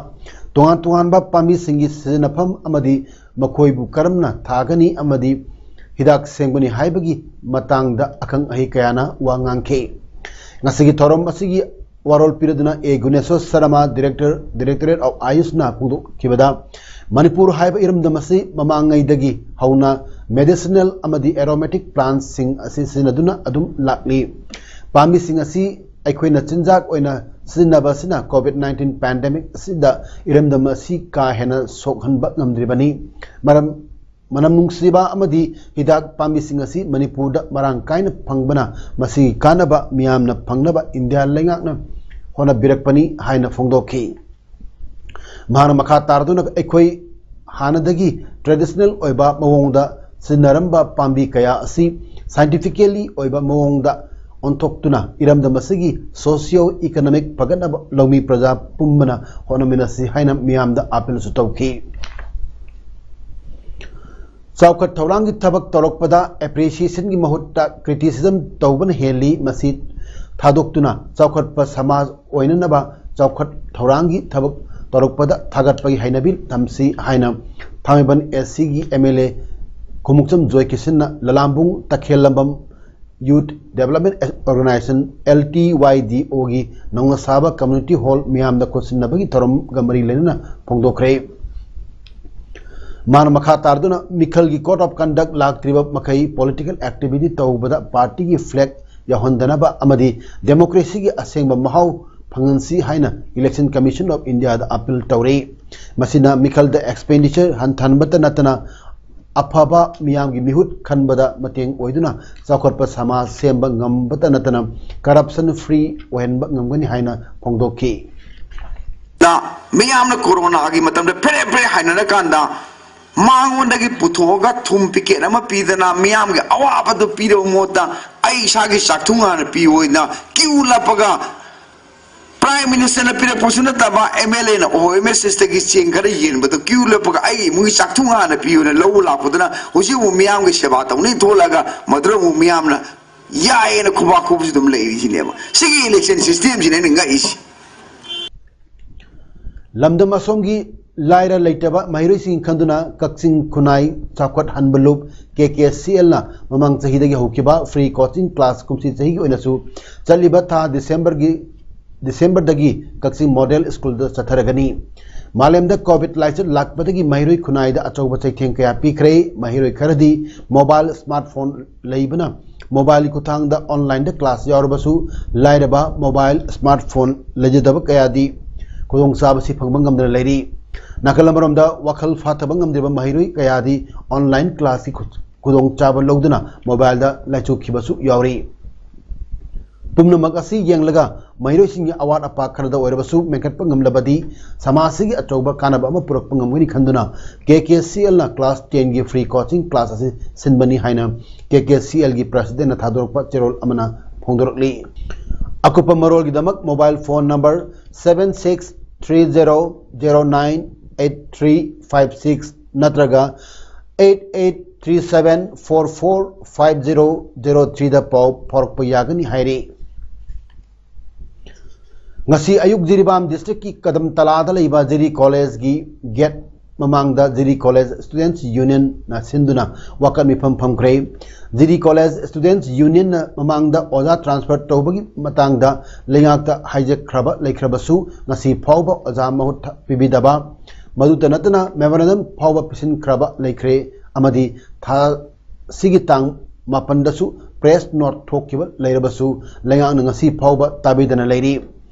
ꯇꯣꯉꯥꯟ ꯇꯣꯉꯥꯟꯕ ꯄꯥꯝꯕꯤꯁꯤꯡꯒꯤ ꯁꯤꯖꯤꯟꯅꯐꯝ ꯑꯃꯗꯤ ꯃꯈꯣꯏꯕꯨ ꯀꯔꯝꯅ ꯊꯥꯒꯅꯤ ꯑꯃꯗꯤ ꯍꯤꯗꯥꯛ ꯁꯦꯝꯒꯅꯤ ꯍꯥꯏꯕꯒꯤ ꯃꯇꯥꯡꯗ ꯑꯈꯪ ꯑꯍꯩ ꯀꯌꯥꯅ ꯋꯥ ꯉꯥꯡꯈꯤ꯫ ꯉꯁꯤꯒꯤ ꯊꯧꯔꯝ ꯑꯁꯤꯒꯤ ꯋꯥꯔꯣꯜ ꯄꯤꯔꯗꯨꯅ A Guneshor Sharma, Director, Directorate of Ayushꯅ ꯐꯣꯡꯗꯣꯛꯈꯤꯕꯗ, Manipur ꯍꯥꯏꯕ ꯏꯔꯝꯗꯝ ꯑꯁꯤ ꯃꯃꯥꯡꯉꯩꯗꯒꯤ ꯍꯧꯅ medicinal ꯑꯃꯗꯤ aromatic plantꯁꯤꯡ ꯑꯁꯤ ꯁꯤꯖꯤꯟꯅꯗꯨꯅ ꯑꯗꯨꯝ ꯂꯥꯛꯂꯤ꯫ ꯄꯥꯝꯕꯤꯁꯤꯡ ꯑꯁꯤ ꯑꯩꯈꯣꯏꯅ ꯆꯤꯟꯖꯥꯛ ꯑꯣꯏꯅ ꯁꯤꯖꯤꯟꯅꯕ ꯑꯁꯤꯅ COVID nineteen pandemic ꯑꯁꯤꯗ ꯏꯔꯝꯗꯝ ꯑꯁꯤ ꯀꯥ ꯍꯦꯟꯅ ꯁꯣꯛꯍꯟꯕ ꯉꯝꯗ꯭ꯔꯤꯕꯅꯤ꯫ ꯃꯔꯝ ꯃꯅꯝ ꯅꯨꯡꯁꯤꯕ ꯑꯃꯗꯤ ꯍꯤꯗꯥꯛ ꯄꯥꯝꯕꯤꯁꯤꯡ ꯑꯁꯤ ꯃꯅꯤꯄꯨꯔꯗ ꯃꯔꯥꯡ ꯀꯥꯏꯅ ꯐꯪꯕꯅ ꯃꯁꯤꯒꯤ ꯀꯥꯟꯅꯕ ꯃꯤꯌꯥꯝꯅ ꯐꯪꯅꯕ ꯏꯟꯗꯤꯌꯥ ꯂꯩꯉꯥꯛꯅ ꯍꯣꯠꯅꯕꯤꯔꯛꯄꯅꯤ ꯍꯥꯏꯅ ꯐꯣꯡꯗꯣꯛꯈꯤ꯫ ꯃꯍꯥꯛꯅ ꯃꯈꯥ ꯇꯥꯔꯗꯨꯅ ꯑꯩꯈꯣꯏ ꯍꯥꯟꯅꯗꯒꯤ traditional ꯑꯣꯏꯕ ꯃꯑꯣꯡꯗ ꯁꯤꯖꯤꯟꯅꯔꯝꯕ ꯄꯥꯝꯕꯤ ꯀꯌꯥ ꯑꯁꯤ scientifically ꯑꯣꯏꯕ ꯃꯑꯣꯡꯗ ꯑꯣꯟꯊꯣꯛꯇꯨꯅ ꯏꯔꯝꯗꯝ ꯑꯁꯤꯒꯤ socio economic ꯐꯒꯠꯅꯕ ꯂꯧꯃꯤ ꯄ꯭ꯔꯖꯥ ꯄꯨꯝꯕꯅ ꯍꯣꯠꯅꯃꯤꯟꯅꯁꯤ ꯍꯥꯏꯅ ꯃꯤꯌꯥꯝꯗ ꯑꯥꯄꯤꯜꯁꯨ ꯇꯧꯈꯤ꯫ ꯆꯥꯎꯈꯠ ꯊꯧꯔꯥꯡꯒꯤ ꯊꯕꯛ ꯇꯧꯔꯛꯄꯗ appreciationꯒꯤ ꯃꯍꯨꯠꯇ criticism ꯇꯧꯕꯅ ꯍꯦꯜꯂꯤ꯫ ꯃꯁꯤ ꯊꯥꯗꯣꯛꯇꯨꯅ ꯆꯥꯎꯈꯠꯄ ꯁꯃꯥꯖ ꯑꯣꯏꯅꯅꯕ ꯆꯥꯎꯈꯠ ꯊꯧꯔꯥꯡꯒꯤ ꯊꯕꯛ ꯇꯧꯔꯛꯄꯗ ꯊꯥꯒꯠꯄꯒꯤ ꯍꯩꯅꯕꯤ ꯊꯝꯁꯤ ꯍꯥꯏꯅ ꯊꯥꯡꯃꯩꯕꯟ SCꯒꯤ MLA Khumukcham ꯖꯣꯏꯀꯤꯁꯟꯅ ꯂꯂꯥꯝꯕꯨꯡ ꯇꯈꯦꯜꯂꯝꯕꯝ Youth Development Organization, LTYDOꯒꯤ ꯅꯧꯅ ꯁꯥꯕ community hall ꯃꯤꯌꯥꯝꯗ ꯈꯨꯠꯁꯤꯟꯅꯕꯒꯤ ꯊꯧꯔꯝꯒ ꯃꯔꯤ ꯂꯩꯅꯅ ꯐꯣꯡꯗꯣꯛꯈ꯭ꯔꯦ꯫ ꯃꯥꯅ ꯃꯈꯥ ꯇꯥꯔꯗꯨꯅ ꯃꯤꯈꯜꯒꯤ code of conduct ꯂꯥꯛꯇ꯭ꯔꯤꯕ ꯃꯈꯩ political activity ꯇꯧꯕꯗ partyꯒꯤ flag ꯌꯥꯎꯍꯟꯗꯅꯕ ꯑꯃꯗꯤ democracyꯒꯤ ꯑꯁꯦꯡꯕ ꯃꯍꯥꯎ ꯐꯪꯍꯟꯁꯤ ꯍꯥꯏꯅ Election Commission of Indiaꯗ appeal ꯇꯧꯔꯤ꯫ ꯃꯁꯤꯅ ꯃꯤꯈꯜꯗ expenditure ꯍꯟꯊꯍꯟꯕꯇ ꯅꯠꯇꯅ ꯑꯐꯕ ꯃꯤꯌꯥꯝꯒꯤ ꯃꯤꯍꯨꯠ ꯈꯟꯕꯗ ꯃꯇꯦꯡ ꯑꯣꯏꯗꯨꯅ ꯆꯥꯎꯈꯠꯄ ꯁꯃꯥꯖ ꯁꯦꯝꯕ ꯉꯝꯕꯇ ꯅꯠꯇꯅ corruption free ꯑꯣꯏꯍꯟꯕ ꯉꯝꯒꯅꯤ ꯍꯥꯏꯅ ꯐꯣꯡꯗꯣꯛꯈꯤ꯫ ꯗ ꯃꯤꯌꯥꯝꯅ ꯀꯣꯔꯣꯅꯥꯒꯤ ꯃꯇꯝꯗ ꯐꯦꯔꯦ ꯐꯦꯔꯦ ꯍꯥꯏꯅꯔꯀꯥꯟꯗ ꯃꯉꯣꯟꯗꯒꯤ ꯄꯨꯊꯣꯛꯑꯒ ꯊꯨꯝ ꯄꯤꯀꯦꯠ ꯑꯃ ꯄꯤꯗꯅ ꯃꯤꯌꯥꯝꯒꯤ ꯑꯋꯥꯕꯗꯨ ꯄꯤꯔꯕ ꯃꯍꯨꯠꯇ ꯑꯩ ꯏꯁꯥꯒꯤ ꯆꯥꯛꯊꯨꯡ ꯍꯥꯟꯅ ꯄꯤꯌꯨꯅ ꯀ꯭ꯌꯨ ꯂꯦꯞꯄꯒ Prime Ministerꯅ ꯄꯤꯔꯛꯄꯁꯨ ꯅꯠꯇꯕ MLAꯅ OMSSꯇꯒꯤ ꯆꯦꯡ ꯈꯔ ꯌꯦꯟꯕꯗꯣ ꯀ꯭ꯌꯨ ꯂꯦꯞꯄꯒ ꯑꯩꯒꯤ ꯏꯃꯨꯡꯒꯤ ꯆꯥꯛꯊꯨꯡ ꯍꯥꯟꯅ ꯄꯤꯌꯨꯅ ꯂꯧꯕ ꯂꯥꯛꯄꯗꯨꯅ ꯍꯧꯖꯤꯛ ꯑꯃꯨꯛ ꯃꯤꯌꯥꯝꯒꯤ ꯁꯦꯕꯥ ꯇꯧꯅꯤ ꯊꯣꯛꯂꯒ ꯃꯗꯨꯗ ꯑꯃꯨꯛ ꯃꯤꯌꯥꯝꯅ ꯌꯥꯏꯌꯦꯅ ꯈꯨꯕꯥꯛ ꯈꯨꯕꯁꯨ ꯑꯗꯨꯝ ꯂꯩꯔꯤꯁꯤꯅꯦꯕ꯫ ꯁꯤꯒꯤ election systemꯁꯤꯅꯦ ꯑꯩꯅ ꯉꯛꯏꯁꯦ꯫ ꯂꯝꯗꯝ ꯑꯁꯣꯝꯒꯤ ꯂꯥꯏꯔ ꯂꯩꯇꯕ ꯃꯍꯩꯔꯣꯏꯁꯤꯡ ꯈꯟꯗꯨꯅ ꯀꯛꯆꯤꯡ ꯈꯨꯟꯅꯥꯏ ꯆꯥꯎꯈꯠꯍꯟꯕ ꯂꯨꯞ KKCLꯅ ꯃꯃꯥꯡ ꯆꯍꯤꯗꯒꯤ ꯍꯧꯈꯤꯕ free coaching class ꯀꯨꯝꯁꯤ ꯆꯍꯤꯒꯤ ꯑꯣꯏꯅꯁꯨ ꯆꯠꯂꯤꯕ ꯊꯥ Decemberꯒꯤ Decemberꯗꯒꯤ ꯀꯛꯆꯤꯡ ꯃꯣꯗꯦꯜ ꯁ꯭ꯀꯨꯜꯗ ꯆꯠꯊꯔꯒꯅꯤ꯫ ꯃꯥꯂꯦꯝꯗ COVID ꯂꯥꯏꯆꯠ ꯂꯥꯛꯄꯗꯒꯤ ꯃꯍꯩꯔꯣꯏ ꯈꯨꯟꯅꯥꯏꯗ ꯑꯆꯧꯕ ꯆꯩꯊꯦꯡ ꯀꯌꯥ ꯄꯤꯈ꯭ꯔꯦ꯫ ꯃꯍꯩꯔꯣꯏ ꯈꯔꯗꯤ mobile smartphone ꯂꯩꯕꯅ mobileꯒꯤ ꯈꯨꯠꯊꯥꯡꯗ onlineꯗ class ꯌꯥꯎꯔꯕꯁꯨ ꯂꯥꯏꯔꯕ mobile smartphone ꯂꯩꯖꯗꯕ ꯀꯌꯥꯗꯤ ꯈꯨꯗꯣꯡꯆꯥꯕꯁꯤ ꯐꯪꯕ ꯉꯝꯗꯅ ꯂꯩꯔꯤ꯫ ꯅꯥꯀꯜ ꯑꯃꯔꯣꯝꯗ ꯋꯥꯈꯜ ꯐꯥꯊꯕ ꯉꯝꯗ꯭ꯔꯤꯕ ꯃꯍꯩꯔꯣꯏ ꯀꯌꯥꯗꯤ online classꯀꯤ ꯈꯨ- ꯈꯨꯗꯣꯡꯆꯥꯕ ꯂꯧꯗꯨꯅ mobileꯗ ꯂꯥꯏꯆꯨꯈꯤꯕꯁꯨ ꯌꯥꯎꯔꯤ꯫ ꯄꯨꯝꯅꯃꯛ ꯑꯁꯤ ꯌꯦꯡꯂꯒ ꯃꯍꯩꯔꯣꯏꯁꯤꯡꯒꯤ ꯑꯋꯥꯠ ꯑꯄꯥ ꯈꯔꯗ ꯑꯣꯏꯔꯕꯁꯨ ꯃꯦꯟꯈꯠꯄ ꯉꯝꯂꯕꯗꯤ ꯁꯃꯥꯖꯁꯤꯒꯤ ꯑꯆꯧꯕ ꯀꯥꯟꯅꯕ ꯑꯃ ꯄꯨꯔꯛꯄ ꯉꯝꯒꯅꯤ ꯈꯟꯗꯨꯅ KKCLꯅ class tenꯒꯤ free coaching class ꯑꯁꯤ ꯁꯤꯟꯕꯅꯤ ꯍꯥꯏꯅ KKCLꯒꯤ presidentꯅ ꯊꯥꯗꯣꯔꯛꯄ ꯆꯦꯔꯣꯜ ꯑꯃꯅ ꯐꯣꯡꯗꯣꯔꯛꯂꯤ꯫ ꯑꯀꯨꯞꯄ ꯃꯔꯣꯜꯒꯤꯗꯃꯛ mobile phone number seven six three zero zero nine eight three five six ꯅꯠꯇ꯭ꯔꯒ eight eight three seven four four five zero zero ꯊ꯭ꯔꯤꯗ ꯄꯥꯎ ꯐꯥꯎꯔꯛꯄ ꯌꯥꯒꯅꯤ ꯍꯥꯏꯔꯤ꯫ ꯉꯁꯤ ꯑꯌꯨꯛ ꯖꯤꯔꯤꯕꯥꯝ ꯗꯤꯁꯇ꯭ꯔꯤꯛꯀꯤ ꯀꯗꯝ ꯇꯂꯥꯗ ꯂꯩꯕ ꯖꯤꯔꯤ ꯀꯣꯂꯦꯖꯒꯤ ꯒꯦꯠ ꯃꯃꯥꯡꯗ ꯖꯤꯔꯤ ꯀꯣꯂꯦꯖ ꯁ꯭ꯇꯨꯗꯦꯟꯠꯁ ꯌꯨꯅꯤꯌꯟꯅ ꯁꯤꯟꯗꯨꯅ ꯋꯥꯀꯠ ꯃꯤꯐꯝ ꯐꯝꯈ꯭ꯔꯦ꯫ ꯖꯤꯔꯤ ꯀꯣꯂꯦꯖ ꯁ꯭ꯇꯨꯗꯦꯟꯠꯁ ꯌꯨꯅꯤꯌꯟꯅ ꯃꯃꯥꯡꯗ ꯑꯣꯖꯥ ꯇ꯭ꯔꯥꯟꯁꯐꯔ ꯇꯧꯕꯒꯤ ꯃꯇꯥꯡꯗ ꯂꯩꯉꯥꯛꯇ ꯍꯥꯏꯖꯈ꯭ꯔꯕ ꯂꯩꯈ꯭ꯔꯕꯁꯨ, ꯉꯁꯤ ꯐꯥꯎꯕ ꯑꯣꯖꯥ ꯃꯍꯨꯠ ꯄꯤꯕꯤꯗꯕ, ꯃꯗꯨꯇ ꯅꯠꯇꯅ ꯃꯦꯃꯣꯔꯦꯟꯗꯝ ꯐꯥꯎꯕ ꯄꯤꯁꯤꯟꯈ꯭ꯔꯕ ꯂꯩꯈ꯭ꯔꯦ ꯑꯃꯗꯤ ꯊꯥ ꯑꯁꯤꯒꯤ ꯇꯥꯡ ꯃꯥꯄꯟꯗꯁꯨ ꯄ꯭ꯔꯦꯁ ꯅꯣꯠ ꯊꯣꯛꯈꯤꯕ ꯂꯩꯔꯕꯁꯨ, ꯂꯩꯉꯥꯛꯅ ꯉꯁꯤ ꯐꯥꯎꯕ ꯇꯥꯕꯤꯗꯅ ꯂꯩꯔꯤ꯫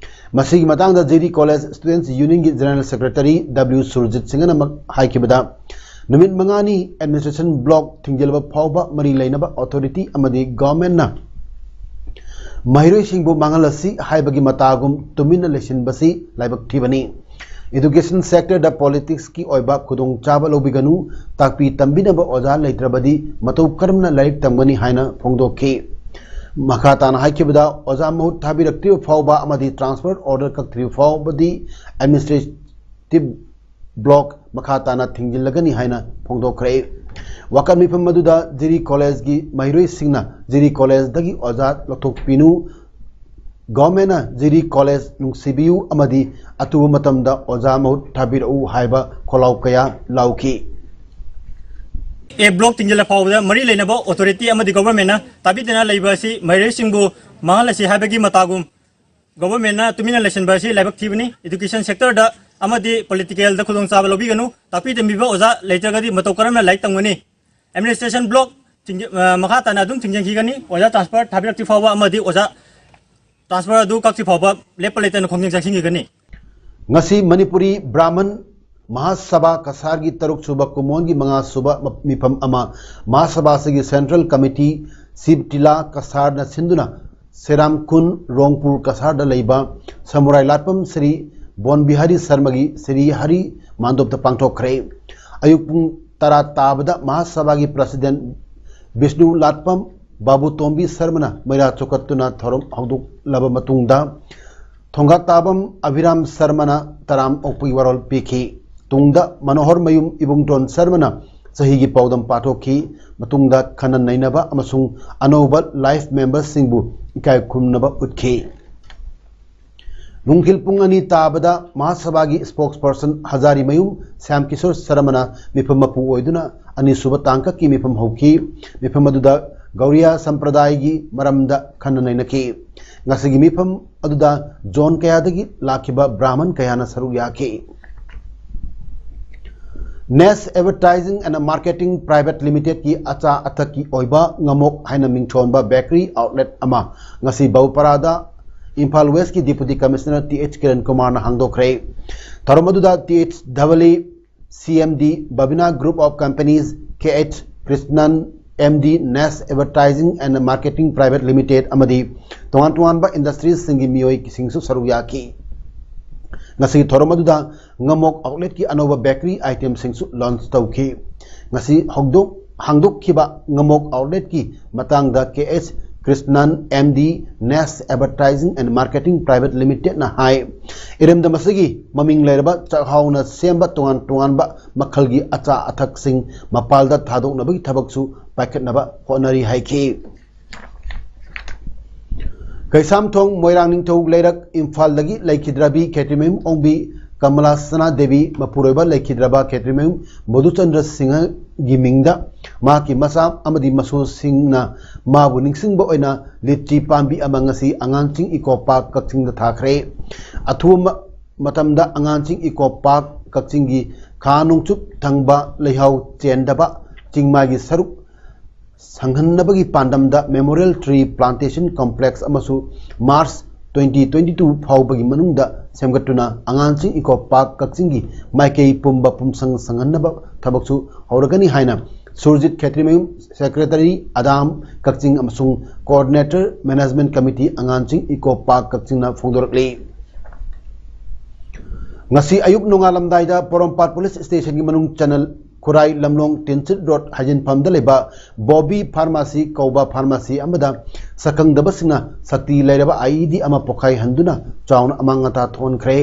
ꯃꯁꯤꯒꯤ ꯃꯇꯥꯡꯗ ꯖꯤꯔꯤ ꯀꯣꯂꯦꯖ ꯁ꯭ꯇꯨꯗꯦꯟꯠꯁ ꯌꯨꯅꯤꯌꯟꯒꯤ ꯖꯦꯅꯔꯦꯜ ꯁꯦꯀ꯭ꯔꯦꯇꯔꯤ ꯗꯕ꯭ꯂꯤꯎ ꯁꯨꯔꯖꯤꯠ ꯁꯤꯡꯍꯅ ꯃꯛ-, ꯍꯥꯏꯈꯤꯕꯗ, ꯅꯨꯃꯤꯠ ꯃꯉꯥꯅꯤ ꯑꯦꯗꯃꯤꯅꯤꯁꯇ꯭ꯔꯦꯁꯟ ꯕ꯭ꯂꯣꯛ ꯊꯤꯡꯖꯤꯜꯂꯕ ꯐꯥꯎꯕ ꯃꯔꯤ ꯂꯩꯅꯕ ꯑꯣꯊꯣꯔꯤꯇꯤ ꯑꯃꯗꯤ ꯒꯚꯔꯟꯃꯦꯟꯠꯅ ꯃꯍꯩꯔꯣꯏꯁꯤꯡꯕꯨ ꯃꯥꯡꯍꯜꯂꯁꯤ ꯍꯥꯏꯕꯒꯤ ꯃꯇꯥꯒꯨꯝ ꯇꯨꯃꯤꯟꯅ ꯂꯩꯁꯤꯟꯕꯁꯤ ꯂꯥꯏꯕꯛ ꯊꯤꯕꯅꯤ꯫ ꯏꯗꯨꯀꯦꯁꯟ ꯁꯦꯛꯇꯔꯗ ꯄꯣꯂꯤꯇꯤꯛꯁꯀꯤ ꯑꯣꯏꯕ ꯈꯨꯗꯣꯡꯆꯥꯕ ꯂꯧꯕꯤꯒꯅꯨ, ꯇꯥꯛꯄꯤ ꯇꯝꯕꯤꯅꯕ ꯑꯣꯖꯥ ꯂꯩꯇ꯭ꯔꯕꯗꯤ ꯃꯇꯧ ꯀꯔꯝꯅ ꯂꯥꯏꯔꯤꯛ ꯇꯝꯒꯅꯤ ꯍꯥꯏꯅ ꯐꯣꯡꯗꯣꯛꯈꯤ꯫ ꯃꯈꯥ ꯇꯥꯅ ꯍꯥꯏꯈꯤꯕꯗ, ꯑꯣꯖꯥ ꯃꯍꯨꯠ ꯊꯥꯕꯤꯔꯛꯇ꯭ꯔꯤꯕ ꯐꯥꯎꯕ ꯑꯃꯗꯤ ꯇ꯭ꯔꯥꯟꯁꯐꯔ ꯑꯣꯔꯗꯔ ꯀꯛꯇ꯭ꯔꯤꯕ ꯐꯥꯎꯕꯗꯤ ꯑꯦꯗꯃꯤꯅꯤꯁꯇ꯭ꯔꯦꯇꯤꯚ ꯕ꯭ꯂꯣꯛ ꯃꯈꯥ ꯇꯥꯅ ꯊꯤꯡꯖꯤꯜꯂꯒꯅꯤ ꯍꯥꯏꯅ ꯐꯣꯡꯗꯣꯛꯈ꯭ꯔꯦ꯫ ꯋꯥꯀꯠ ꯃꯤꯐꯝ ꯑꯗꯨꯗ ꯖꯤꯔꯤ ꯀꯣꯂꯦꯖꯒꯤ ꯃꯍꯩꯔꯣꯏꯁꯤꯡꯅ ꯖꯤꯔꯤ ꯀꯣꯂꯦꯖꯗꯒꯤ ꯑꯣꯖꯥ ꯂꯧꯊꯣꯛꯄꯤꯅꯨ, ꯒꯚꯔꯟꯃꯦꯟꯠꯅ ꯖꯤꯔꯤ ꯀꯣꯂꯦꯖ ꯅꯨꯡꯁꯤꯕꯤꯌꯨ ꯑꯃꯗꯤ ꯑꯊꯨꯕ ꯃꯇꯝꯗ ꯑꯣꯖꯥ ꯃꯍꯨꯠ ꯊꯥꯕꯤꯔꯛꯎ ꯍꯥꯏꯕ ꯈꯣꯜꯂꯥꯎ ꯀꯌꯥ ꯂꯥꯎꯈꯤ꯫ ꯑꯦ ꯕ꯭ꯂꯣꯛ ꯊꯤꯡꯖꯤꯜꯂ ꯐꯥꯎꯕꯗ ꯃꯔꯤ ꯂꯩꯅꯕ ꯑꯣꯊꯣꯔꯤꯇꯤ ꯑꯃꯗꯤ ꯒꯚꯔꯟꯃꯦꯟꯠꯅ ꯇꯥꯕꯤꯗꯅ ꯂꯩꯕ ꯑꯁꯤ ꯃꯍꯩꯔꯣꯏꯁꯤꯡꯕꯨ ꯃꯥꯡꯍꯜꯂꯁꯤ ꯍꯥꯏꯕꯒꯤ ꯃꯇꯥꯒꯨꯝ ꯒꯚꯔꯟꯃꯦꯟꯠꯅ ꯇꯨꯃꯤꯟꯅ ꯂꯩꯁꯤꯟꯕ ꯑꯁꯤ ꯂꯥꯏꯕꯛ ꯊꯤꯕꯅꯤ꯫ ꯏꯗꯨꯀꯦꯁꯟ ꯁꯦꯛꯇꯔꯗ ꯑꯃꯗꯤ ꯄꯣꯂꯤꯇꯤꯀꯦꯜꯗ ꯈꯨꯗꯣꯡꯆꯥꯕ ꯂꯧꯕꯤꯒꯅꯨ꯫ ꯇꯥꯛꯄꯤ ꯇꯝꯕꯤꯕ ꯑꯣꯖꯥ ꯂꯩꯇ꯭ꯔꯒꯗꯤ ꯃꯇꯧ ꯀꯔꯝꯅ ꯂꯥꯏꯔꯤꯛ ꯇꯝꯒꯅꯤ? ꯑꯦꯗꯃꯤꯅꯤꯁꯇ꯭ꯔꯦꯁꯟ ꯕ꯭ꯂꯣꯛ ꯊꯤꯡꯖ-, ꯑ, ꯃꯈꯥ ꯇꯥꯅ ꯑꯗꯨꯝ ꯊꯤꯡꯖꯤꯟꯈꯤꯒꯅꯤ꯫ ꯑꯣꯖꯥ ꯇ꯭ꯔꯥꯟꯁꯐꯔ ꯊꯥꯕꯤꯔꯛꯇ꯭ꯔꯤ ꯐꯥꯎꯕ ꯑꯃꯗꯤ ꯑꯣꯖꯥ ꯇ꯭ꯔꯥꯟꯁꯐꯔ ꯑꯗꯨ ꯀꯛꯇ꯭ꯔꯤ ꯐꯥꯎꯕ ꯂꯦꯞꯄ ꯂꯩꯇꯅ ꯈꯣꯡꯖꯪ ꯆꯪꯁꯤꯟꯈꯤꯒꯅꯤ꯫ ꯉꯁꯤ ꯃꯅꯤꯄꯨꯔꯤ ꯕ꯭ꯔꯥꯍꯃꯟ ꯃꯍꯥꯁꯥꯚꯥ ꯀꯁꯥꯔꯒꯤ ꯇꯔꯨꯛ ꯁꯨꯕ ꯀꯨꯝꯑꯣꯟꯒꯤ ꯃꯉꯥ ꯁꯨꯕ ꯃ-, ꯃꯤꯐꯝ ꯑꯃ ꯃꯍꯥꯁꯥꯚꯥ ꯑꯁꯤꯒꯤ ꯁꯦꯟꯇ꯭ꯔꯦꯜ ꯀꯃꯤꯇꯤ ꯁꯤꯕ ꯇꯤꯂꯥ ꯀꯁꯥꯔꯅ ꯁꯤꯟꯗꯨꯅ ꯁꯦꯔꯥꯝ ꯈꯨꯟ ꯔꯣꯡꯄꯨꯔ ꯀꯁꯥꯔꯗ ꯂꯩꯕ ꯁꯃꯨꯔꯥꯏ ꯂꯥꯠꯐꯝ ꯁ꯭ꯔꯤ ꯕꯣꯟ ꯕꯤꯍꯥꯔꯤ ꯁꯔꯃꯒꯤ ꯁ꯭ꯔꯤ ꯍꯔꯤ ꯃꯥꯟꯗꯣꯞꯇ ꯄꯥꯡꯊꯣꯛꯈ꯭ꯔꯦ꯫ ꯑꯌꯨꯛ ꯄꯨꯡ ꯇꯔꯥ ꯇꯥꯕꯗ ꯃꯍꯥꯁꯥꯚꯥꯒꯤ ꯄ꯭ꯔꯁꯤꯗꯦꯟꯠ ꯕꯤꯁꯅꯨ ꯂꯥꯠꯐꯝ ꯕꯥꯕꯨ ꯇꯣꯝꯕꯤ ꯁꯔꯃꯅ ꯃꯩꯔꯥ ꯆꯣꯀꯠꯇꯨꯅ ꯊꯧꯔꯝ ꯍꯧꯗꯣꯛꯂꯕ ꯃꯇꯨꯡꯗ ꯊꯣꯡꯒꯥ ꯇꯥꯕꯝ ꯑꯚꯤꯔꯥꯝ ꯁꯔꯃꯅ ꯇꯔꯥꯝ ꯑꯣꯛꯄꯒꯤ ꯋꯥꯔꯣꯜ ꯄꯤꯈꯤ꯫ ꯇꯨꯡꯗ ꯃꯅꯣꯍꯔ ꯃꯌꯨꯝ ꯏꯕꯨꯡꯗꯣꯟ ꯁꯔꯃꯅ ꯆꯍꯤꯒꯤ ꯄꯥꯎꯗꯝ ꯄꯥꯊꯣꯛꯈꯤ꯫ ꯃꯇꯨꯡꯗ ꯈꯟꯅ ꯅꯩꯅꯕ ꯑꯃꯁꯨꯡ ꯑꯅꯧꯕ ꯂꯥꯏꯐ ꯃꯦꯝꯕꯔꯁꯤꯡꯕꯨ ꯏꯀꯥꯏ ꯈꯨꯝꯅꯕ ꯎꯠꯈꯤ꯫ ꯅꯨꯡꯊꯤꯜ ꯄꯨꯡ ꯑꯅꯤ ꯇꯥꯕꯗ ꯃꯍꯥꯁꯚꯥꯒꯤ ꯁ꯭ꯄꯣꯛꯁ ꯄꯔꯁꯟ ꯍꯖꯥꯔꯤꯃꯌꯨꯝ ꯁ꯭ꯌꯥꯝ ꯀꯤꯁꯣꯔ ꯁꯔꯃꯅ ꯃꯤꯐꯝ ꯃꯄꯨ ꯑꯣꯏꯗꯨꯅ ꯑꯅꯤꯁꯨꯕ ꯇꯥꯡꯀꯛꯀꯤ ꯃꯤꯐꯝ ꯍꯧꯈꯤ꯫ ꯃꯤꯐꯝ ꯑꯗꯨꯗ ꯒꯧꯔꯤꯌꯥ ꯁꯝꯄ꯭ꯔꯗꯥꯌꯒꯤ ꯃꯔꯝꯗ ꯈꯟꯅ ꯅꯩꯅꯈꯤ꯫ ꯉꯁꯤꯒꯤ ꯃꯤꯐꯝ ꯑꯗꯨꯗ ꯖꯣꯟ ꯀꯌꯥꯗꯒꯤ ꯂꯥꯛꯈꯤꯕ ꯕ꯭ꯔꯥꯍꯃꯟ ꯀꯌꯥꯅ ꯁꯔꯨꯛ ꯌꯥꯈꯤ꯫ Nest Advertising and Marketing Private Limited ꯀꯤ ꯑꯆꯥ ꯑꯊꯛꯀꯤ ꯑꯣꯏꯕ ꯉꯃꯣꯛ ꯍꯥꯏꯅ ꯃꯤꯡꯊꯣꯟꯕ ꯕꯦꯀꯔꯤ ꯑꯥꯎꯠꯂꯦꯠ ꯑꯃ ꯉꯁꯤ ꯕꯧꯄꯔꯥꯗ ꯏꯝꯐꯥꯜ ꯋꯦꯁꯀꯤ deputy commissioner T H Kiran ꯀꯨꯃꯥꯔꯅ ꯍꯥꯡꯗꯣꯛꯈ꯭ꯔꯦ꯫ ꯊꯧꯔꯝ ꯑꯗꯨꯗ ꯇꯤ ꯑꯩꯆ ꯗꯕꯜ ꯏ ꯁꯤ M D, Babina Group of Companies, K H Krishnan, M D, Nest Advertising and Marketing Private Limited ꯑꯃꯗꯤ ꯇꯣꯉꯥꯟ ꯇꯣꯉꯥꯟꯕ ꯏꯟꯗꯁꯇ꯭ꯔꯤꯁꯁꯤꯡꯒꯤ ꯃꯤꯑꯣꯏꯁꯤꯡꯁꯨ ꯁꯔꯨꯛ ꯌꯥꯈꯤ꯫ ꯉꯁꯤꯒꯤ ꯊꯧꯔꯝ ꯑꯗꯨꯗ ꯉꯃꯣꯛ ꯑꯥꯎꯠꯂꯦꯠꯀꯤ ꯑꯅꯧꯕ ꯕꯦꯀꯔꯤ ꯑꯥꯏꯇꯦꯝꯁꯤꯡꯁꯨ ꯂꯣꯟꯆ ꯇꯧꯈꯤ꯫ ꯉꯁꯤ ꯍꯧꯗꯣꯛ-, ꯍꯥꯡꯗꯣꯛꯈꯤꯕ ꯉꯃꯣꯛ ꯑꯥꯎꯠꯂꯦꯠꯀꯤ ꯃꯇꯥꯡꯗ K H Krishnan, M D, Nest Advertising and Marketing Private Limited ꯅ ꯍꯥꯏ, ꯏꯔꯝꯗꯝ ꯑꯁꯤꯒꯤ ꯃꯃꯤꯡ ꯂꯩꯔꯕ ꯆꯥꯛꯍꯥꯎꯅ ꯁꯦꯝꯕ ꯇꯣꯉꯥꯟ ꯇꯣꯉꯥꯟꯕ ꯃꯈꯜꯒꯤ ꯑꯆꯥ ꯑꯊꯛꯁꯤꯡ ꯃꯄꯥꯜꯗ ꯊꯥꯗꯣꯛꯅꯕꯒꯤ ꯊꯕꯛꯁꯨ ꯄꯥꯏꯈꯠꯅꯕ ꯍꯣꯠꯅꯔꯤ ꯍꯥꯏꯈꯤ꯫ ꯀꯩꯁꯥꯝꯊꯣꯡ ꯃꯣꯏꯔꯥꯡ ꯅꯤꯡꯊꯧ ꯂꯩꯔꯛ ꯏꯝꯐꯥꯜꯗꯒꯤ ꯂꯩꯈꯤꯗ꯭ꯔꯕꯤ ꯈꯦꯇ꯭ꯔꯤꯃꯌꯨꯝ ꯑꯣꯡꯕꯤ ꯀꯃꯂꯥ ꯁꯅꯥ ꯗꯦꯕꯤ ꯃꯄꯨꯔꯣꯏꯕ ꯂꯩꯈꯤꯗ꯭ꯔꯕ ꯈꯦꯇ꯭ꯔꯤꯃꯌꯨꯝ ꯃꯙꯨꯆꯟꯗ꯭ꯔ ꯁꯤꯡꯍꯒꯤ ꯃꯤꯡꯗ ꯃꯍꯥꯛꯀꯤ ꯃꯆꯥ ꯑꯃꯗꯤ ꯃꯁꯨꯁꯤꯡꯅ ꯃꯥꯕꯨ ꯅꯤꯡꯁꯤꯡꯕ ꯑꯣꯏꯅ ꯂꯤꯆꯤ ꯄꯥꯝꯕꯤ ꯑꯃ ꯉꯁꯤ ꯑꯉꯥꯡꯁꯤꯡ ꯏꯀꯣ ꯄꯥꯔꯛ ꯀꯛꯆꯤꯡꯗ ꯊꯥꯈ꯭ꯔꯦ꯫ ꯑꯊꯨꯕ ꯃ-, ꯃꯇꯝꯗ ꯑꯉꯥꯡꯁꯤꯡ ꯏꯀꯣ ꯄꯥꯔꯛ ꯀꯛꯆꯤꯡꯒꯤ ꯈꯥ ꯅꯣꯡꯆꯨꯞ ꯊꯪꯕ ꯂꯩꯍꯥꯎ ꯆꯦꯟꯗꯕ ꯆꯤꯡꯃꯥꯏꯒꯤ ꯁꯔꯨꯛ ꯁꯪꯍꯟꯅꯕꯒꯤ ꯄꯥꯟꯗꯝꯗ Memorial Tree Plantation Complex ꯑꯃꯁꯨ March twenty twenty-two ꯐꯥꯎꯕꯒꯤ ꯃꯅꯨꯡꯗ ꯁꯦꯝꯒꯠꯇꯨꯅ ꯑꯉꯥꯡꯁꯤꯡ ꯏꯀꯣ ꯄꯥꯔꯛ ꯀꯛꯆꯤꯡꯒꯤ ꯃꯥꯏꯀꯩ ꯄꯨꯝꯕ ꯄꯨꯝꯁꯪ ꯁꯪꯍꯟꯅꯕ ꯊꯕꯛꯁꯨ ꯍꯧꯔꯒꯅꯤ ꯍꯥꯏꯅ ꯁꯨꯔꯖꯤꯠ ꯈꯦꯇ꯭ꯔꯤꯃꯌꯨꯝ, ꯁꯦꯀ꯭ꯔꯦꯇꯔꯤ ꯑꯗꯥꯝ ꯀꯛꯆꯤꯡ ꯑꯃꯁꯨꯡ ꯀꯣꯑꯣꯔꯗꯤꯅꯦꯇꯔ ꯃꯦꯅꯦꯖꯃꯦꯟꯠ ꯀꯃꯤꯇꯤ ꯑꯉꯥꯡꯁꯤꯡ ꯏꯀꯣ ꯄꯥꯔꯛ ꯀꯛꯆꯤꯡꯅ ꯐꯣꯡꯗꯣꯔꯛꯂꯤ꯫ ꯉꯁꯤ ꯑꯌꯨꯛ ꯅꯣꯡꯉꯥꯜꯂꯝꯗꯥꯏꯗ ꯄꯣꯔꯣꯝꯄꯥꯠ ꯄꯨꯂꯤꯁ ꯁ꯭ꯇꯦꯁꯟꯒꯤ ꯃꯅꯨꯡ ꯆꯅꯜ ꯈꯨꯔꯥꯏ ꯂꯝꯂꯣꯡ ꯇꯤꯟꯁꯤꯠ ꯔꯣꯗ ꯍꯥꯏꯖꯤꯟꯐꯝꯗ ꯂꯩꯕ ꯕꯣꯕꯤ ꯐꯥꯔꯃꯥꯁꯤ ꯀꯧꯕ ꯐꯥꯔꯃꯥꯁꯤ ꯑꯃꯗ ꯁꯛꯈꯪꯗꯕꯁꯤꯡꯅ ꯁꯛꯇꯤ ꯂꯩꯔꯕ ꯑꯥꯏ ꯏ ꯗꯤ ꯑꯃ ꯄꯣꯈꯥꯏꯍꯟꯗꯨꯅ ꯆꯥꯎꯅ ꯑꯃꯥꯡ ꯑꯇꯥ ꯊꯣꯛꯍꯟꯈ꯭ꯔꯦ꯫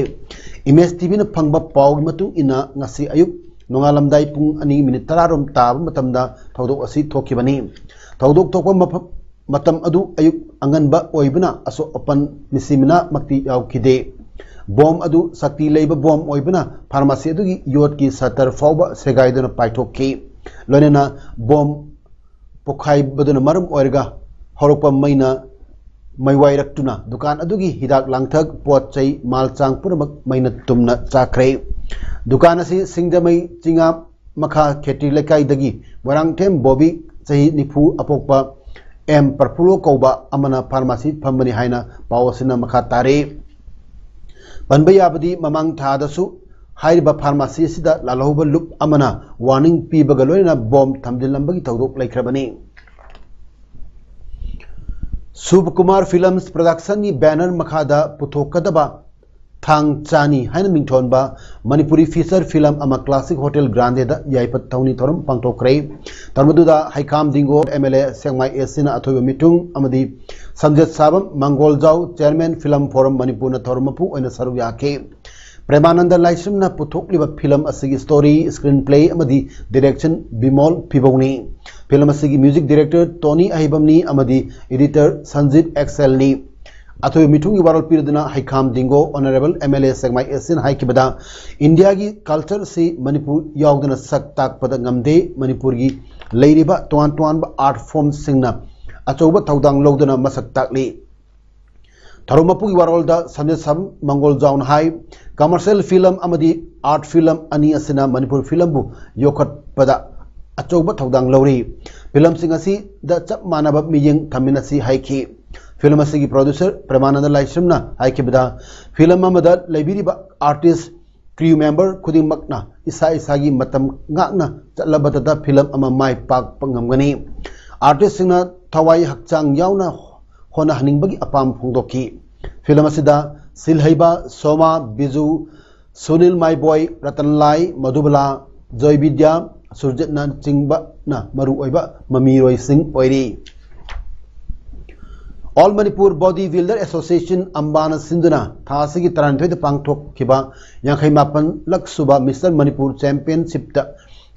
ꯏꯃꯦꯖ ꯇꯤ ꯚꯤꯅ ꯐꯪꯕ ꯄꯥꯎꯒꯤ ꯃꯇꯨꯡ ꯏꯟꯅ ꯉꯁꯤ ꯑꯌꯨꯛ ꯅꯣꯡꯉꯥꯜꯂꯝꯗꯥꯏ ꯄꯨꯡ ꯑꯅꯤ ꯃꯤꯅꯤꯠ ꯇꯔꯥ ꯔꯣꯝ ꯇꯥꯕ ꯃꯇꯝꯗ ꯊꯧꯗꯣꯛ ꯑꯁꯤ ꯊꯣꯛꯈꯤꯕꯅꯤ꯫ ꯊꯧꯗꯣꯛ ꯊꯣꯛꯄ ꯃꯐꯝ ꯃꯇꯝ ꯑꯗꯨ ꯑꯌꯨꯛ ꯑꯉꯟꯕ ꯑꯣꯏꯕꯅ ꯑꯁꯣꯛ ꯑꯄꯟ ꯃꯤꯁꯤ ꯃꯤꯅꯥꯃꯛꯇꯤ ꯌꯥꯎꯈꯤꯗꯦ꯫ ꯕꯣꯝ ꯑꯗꯨ ꯁꯛꯇꯤ ꯂꯩꯕ ꯕꯣꯝ ꯑꯣꯏꯕꯅ ꯐꯥꯔꯃꯥꯁꯤ ꯑꯗꯨꯒꯤ ꯌꯣꯠꯀꯤ ꯁꯇꯔ ꯐꯥꯎꯕ ꯁꯦꯒꯥꯏꯗꯨꯅ ꯄꯥꯏꯊꯣꯛꯈꯤ꯫ ꯂꯣꯏꯅꯅ ꯕꯣꯝ ꯄꯣꯈꯥꯏꯕꯗꯨꯅ ꯃꯔꯝ ꯑꯣꯏꯔꯒ ꯍꯧꯔꯛꯄ ꯃꯩꯅ ꯃꯩꯋꯥꯏꯔꯛꯇꯨꯅ ꯗꯨꯀꯥꯟ ꯑꯗꯨꯒꯤ ꯍꯤꯗꯥꯛ ꯂꯥꯡꯊꯛ, ꯄꯣꯠ ꯆꯩ, ꯃꯥꯜ ꯆꯥꯡ ꯄꯨꯝꯅꯃꯛ ꯃꯩꯅ ꯇꯨꯝꯅ ꯆꯥꯈ꯭ꯔꯦ꯫ ꯗꯨꯀꯥꯟ ꯑꯁꯤ ꯁꯤꯡꯖꯃꯩ ꯆꯤꯉꯥ ꯃꯈꯥ ꯈꯦꯇ꯭ꯔꯤ ꯂꯩꯀꯥꯏꯗꯒꯤ ꯃꯣꯏꯔꯥꯡꯊꯦꯝ ꯕꯣꯕꯤ, ꯆꯍꯤ ꯅꯤꯐꯨ ꯑꯄꯣꯛꯄ, ꯑꯦꯝ ꯄꯔꯐꯨꯂꯣ ꯀꯧꯕ ꯑꯃꯅ ꯐꯥꯔꯃꯥꯁꯤ ꯐꯝꯕꯅꯤ ꯍꯥꯏꯅ ꯄꯥꯎ ꯑꯁꯤꯅ ꯃꯈꯥ ꯇꯥꯔꯤ꯫ ꯄꯟꯕ ꯌꯥꯕꯗꯤ ꯃꯃꯥꯡ ꯊꯥꯗꯁꯨ ꯍꯥꯏꯔꯤꯕ ꯐꯥꯔꯃꯥꯁꯤ ꯑꯁꯤꯗ ꯂꯥꯜꯍꯧꯕ ꯂꯨꯞ ꯑꯃꯅ ꯋꯥꯔꯅꯤꯡ ꯄꯤꯕꯒ ꯂꯣꯏꯅꯅ ꯕꯣꯝ ꯊꯝꯖꯤꯜꯂꯝꯕꯒꯤ ꯊꯧꯗꯣꯛ ꯂꯩꯈ꯭ꯔꯕꯅꯤ꯫ ꯁꯨꯕꯀꯨꯃꯥꯔ ꯐꯤꯂꯝꯁ ꯄ꯭ꯔꯗꯛꯁꯟꯒꯤ ꯕꯦꯅꯔ ꯃꯈꯥꯗ ꯄꯨꯊꯣꯛꯀꯗꯕ ꯊꯥꯡ ꯆꯥꯅꯤ ꯍꯥꯏꯅ ꯃꯤꯡꯊꯣꯟꯕ ꯃꯅꯤꯄꯨꯔꯤ ꯐꯤꯆꯔ ꯐꯤꯂꯝ ꯑꯃ ꯀ꯭ꯂꯥꯁꯤꯛ ꯍꯣꯇꯦꯜ ꯒ꯭ꯔꯥꯟꯗꯦꯗ ꯌꯥꯏꯐ ꯊꯧꯅꯤ ꯊꯧꯔꯝ ꯄꯥꯡꯊꯣꯛꯈ꯭ꯔꯦ꯫ ꯊꯧꯔꯝ ꯑꯗꯨꯗ ꯍꯩꯈꯥꯝ ꯗꯤꯡꯒꯣ, ꯑꯦꯝ ꯑꯦꯜ ꯑꯦ ꯁꯦꯛꯃꯥꯏ ꯑꯦꯁ ꯁꯤꯅ ꯑꯊꯣꯏꯕ ꯃꯤꯊꯨꯡ ꯑꯃꯗꯤ ꯁꯝꯖꯦꯠ ꯁꯥꯕꯝ ꯃꯪꯒꯣꯜꯖꯥꯎ, ꯆꯤꯌꯔꯃꯦꯟ ꯐꯤꯂꯝ ꯐꯣꯔꯝ ꯃꯅꯤꯄꯨꯔꯅ ꯊꯧꯔꯝ ꯃꯄꯨ ꯑꯣꯏꯅ ꯁꯔꯨꯛ ꯌꯥꯈꯤ꯫ ꯄ꯭ꯔꯦꯃꯥꯅꯟꯗ ꯂꯥꯏꯁ꯭ꯔꯝꯅ ꯄꯨꯊꯣꯛꯂꯤꯕ ꯐꯤꯂꯝ ꯑꯁꯤꯒꯤ ꯁ꯭ꯇꯣꯔꯤ, ꯁ꯭ꯀ꯭ꯔꯤꯟ ꯄ꯭ꯂꯦ ꯑꯃꯗꯤ ꯗꯤꯔꯦꯛꯁꯟ ꯕꯤꯃꯣꯜ ꯐꯤꯕꯧꯅꯤ꯫ ꯐꯤꯂꯝ ꯑꯁꯤꯒꯤ ꯃ꯭ꯌꯨꯖꯤꯛ ꯗꯤꯔꯦꯛꯇꯔ ꯇꯣꯅꯤ ꯑꯍꯩꯕꯝꯅꯤ ꯑꯃꯗꯤ ꯏꯗꯤꯇꯔ ꯁꯟꯖꯤꯠ ꯑꯦꯛꯁꯦꯜꯅꯤ꯫ ꯑꯊꯣꯏꯕ ꯃꯤꯊꯨꯡꯒꯤ ꯋꯥꯔꯣꯜ ꯄꯤꯔꯗꯨꯅ ꯍꯩꯈꯥꯝ ꯗꯤꯡꯒꯣ ꯑꯣꯅꯔꯦꯕꯜ ꯑꯦꯝ ꯑꯦꯜ ꯑꯦ ꯁꯦꯛꯃꯥꯏ ꯑꯦꯁ ꯁꯤꯅ ꯍꯥꯏꯈꯤꯕꯗ, ꯏꯟꯗꯤꯌꯥꯒꯤ ꯀꯜꯆꯔ ꯑꯁꯤ ꯃꯅꯤꯄꯨꯔ ꯌꯥꯎꯗꯅ ꯁꯛ ꯇꯥꯛꯄꯗ ꯉꯝꯗꯦ꯫ ꯃꯅꯤꯄꯨꯔꯒꯤ ꯂꯩꯔꯤꯕ ꯇꯣꯉꯥꯟ ꯇꯣꯉꯥꯟꯕ ꯑꯥꯔꯠ ꯐꯣꯔꯝꯁꯤꯡꯅ ꯑꯆꯧꯕ ꯊꯧꯗꯥꯡ ꯂꯧꯗꯨꯅ ꯃꯁꯛ ꯇꯥꯛꯂꯤ꯫ ꯊꯧꯔꯝ ꯃꯄꯨꯒꯤ ꯋꯥꯔꯣꯜꯗ ꯁꯝꯖꯦꯠ ꯁꯥꯕꯝ ꯃꯪꯒꯣꯜꯖꯥꯎꯅ ꯍꯥꯏ, ꯀꯃꯔꯁꯤꯌꯦꯜ ꯐꯤꯂꯝ ꯑꯃꯗꯤ ꯑꯥꯔꯠ ꯐꯤꯂꯝ ꯑꯅꯤ ꯑꯁꯤꯅ ꯃꯅꯤꯄꯨꯔ ꯐꯤꯂꯝꯕꯨ ꯌꯣꯛꯈꯠꯄꯗ ꯑꯆꯧꯕ ꯊꯧꯗꯥꯡ ꯂꯧꯔꯤ꯫ ꯐꯤꯂꯝꯁꯤꯡ ꯑꯁꯤꯗ ꯆꯞ ꯃꯥꯟꯅꯕ ꯃꯤꯠꯌꯦꯡ ꯊꯝꯃꯤꯟꯅꯁꯤ ꯍꯥꯏꯈꯤ꯫ ꯐꯤꯂꯝ ꯑꯁꯤꯒꯤ ꯄ꯭ꯔꯣꯗ꯭ꯌꯨꯁꯔ ꯄ꯭ꯔꯦꯃꯥꯅꯟꯗ ꯂꯥꯏꯁ꯭ꯔꯝꯅ ꯍꯥꯏꯈꯤꯕꯗ, ꯐꯤꯂꯝ ꯑꯃꯗ ꯂꯩꯕꯤꯔꯤꯕ ꯑꯥꯔꯇꯤꯁ, ꯀ꯭ꯔꯤꯌꯨ ꯃꯦꯝꯕꯔ ꯈꯨꯗꯤꯡꯃꯛꯅ ꯏꯁꯥ ꯏꯁꯥꯒꯤ ꯃꯇꯝ ꯉꯥꯛꯅ ꯆꯠꯂꯕꯗꯇ ꯐꯤꯂꯝ ꯑꯃ ꯃꯥꯏ ꯄꯥꯛꯄ ꯉꯝꯒꯅꯤ꯫ ꯑꯥꯔꯇꯤꯁꯁꯤꯡꯅ ꯊꯋꯥꯏ ꯍꯛꯆꯥꯡ ꯌꯥꯎꯅ ꯍꯣꯠꯅꯍꯟꯅꯤꯡꯕꯒꯤ ꯑꯄꯥꯝꯕ ꯐꯣꯡꯗꯣꯛꯈꯤ꯫ ꯐꯤꯂꯝ ꯑꯁꯤꯗ ꯁꯤꯜꯍꯩꯕ ꯁꯣꯃꯥ, ꯕꯤꯖꯨ, ꯁꯨꯅꯤꯜ ꯃꯥꯏꯕꯣꯏ, ꯔꯇꯟ ꯂꯥꯏ, ꯃꯙꯨꯕꯂꯥ, ꯖꯣꯏꯕꯤꯗ꯭ꯌꯥ, ꯁꯨꯔꯖꯤꯠꯅꯆꯤꯡꯕꯅ ꯃꯔꯨꯑꯣꯏꯕ ꯃꯃꯤꯔꯣꯏꯁꯤꯡ ꯑꯣꯏꯔꯤ꯫ All Manipur Body Builder Association, ꯑꯝꯕꯥꯅ ꯁꯤꯟꯗꯨꯅ ꯊꯥ ꯑꯁꯤꯒꯤ ꯇꯔꯥꯅꯤꯊꯣꯏꯗ ꯄꯥꯡꯊꯣꯛꯈꯤꯕ ꯌꯥꯡꯈꯩ ꯃꯥꯄꯟꯂꯛ ꯁꯨꯕ Mister Manipur Championshipꯇ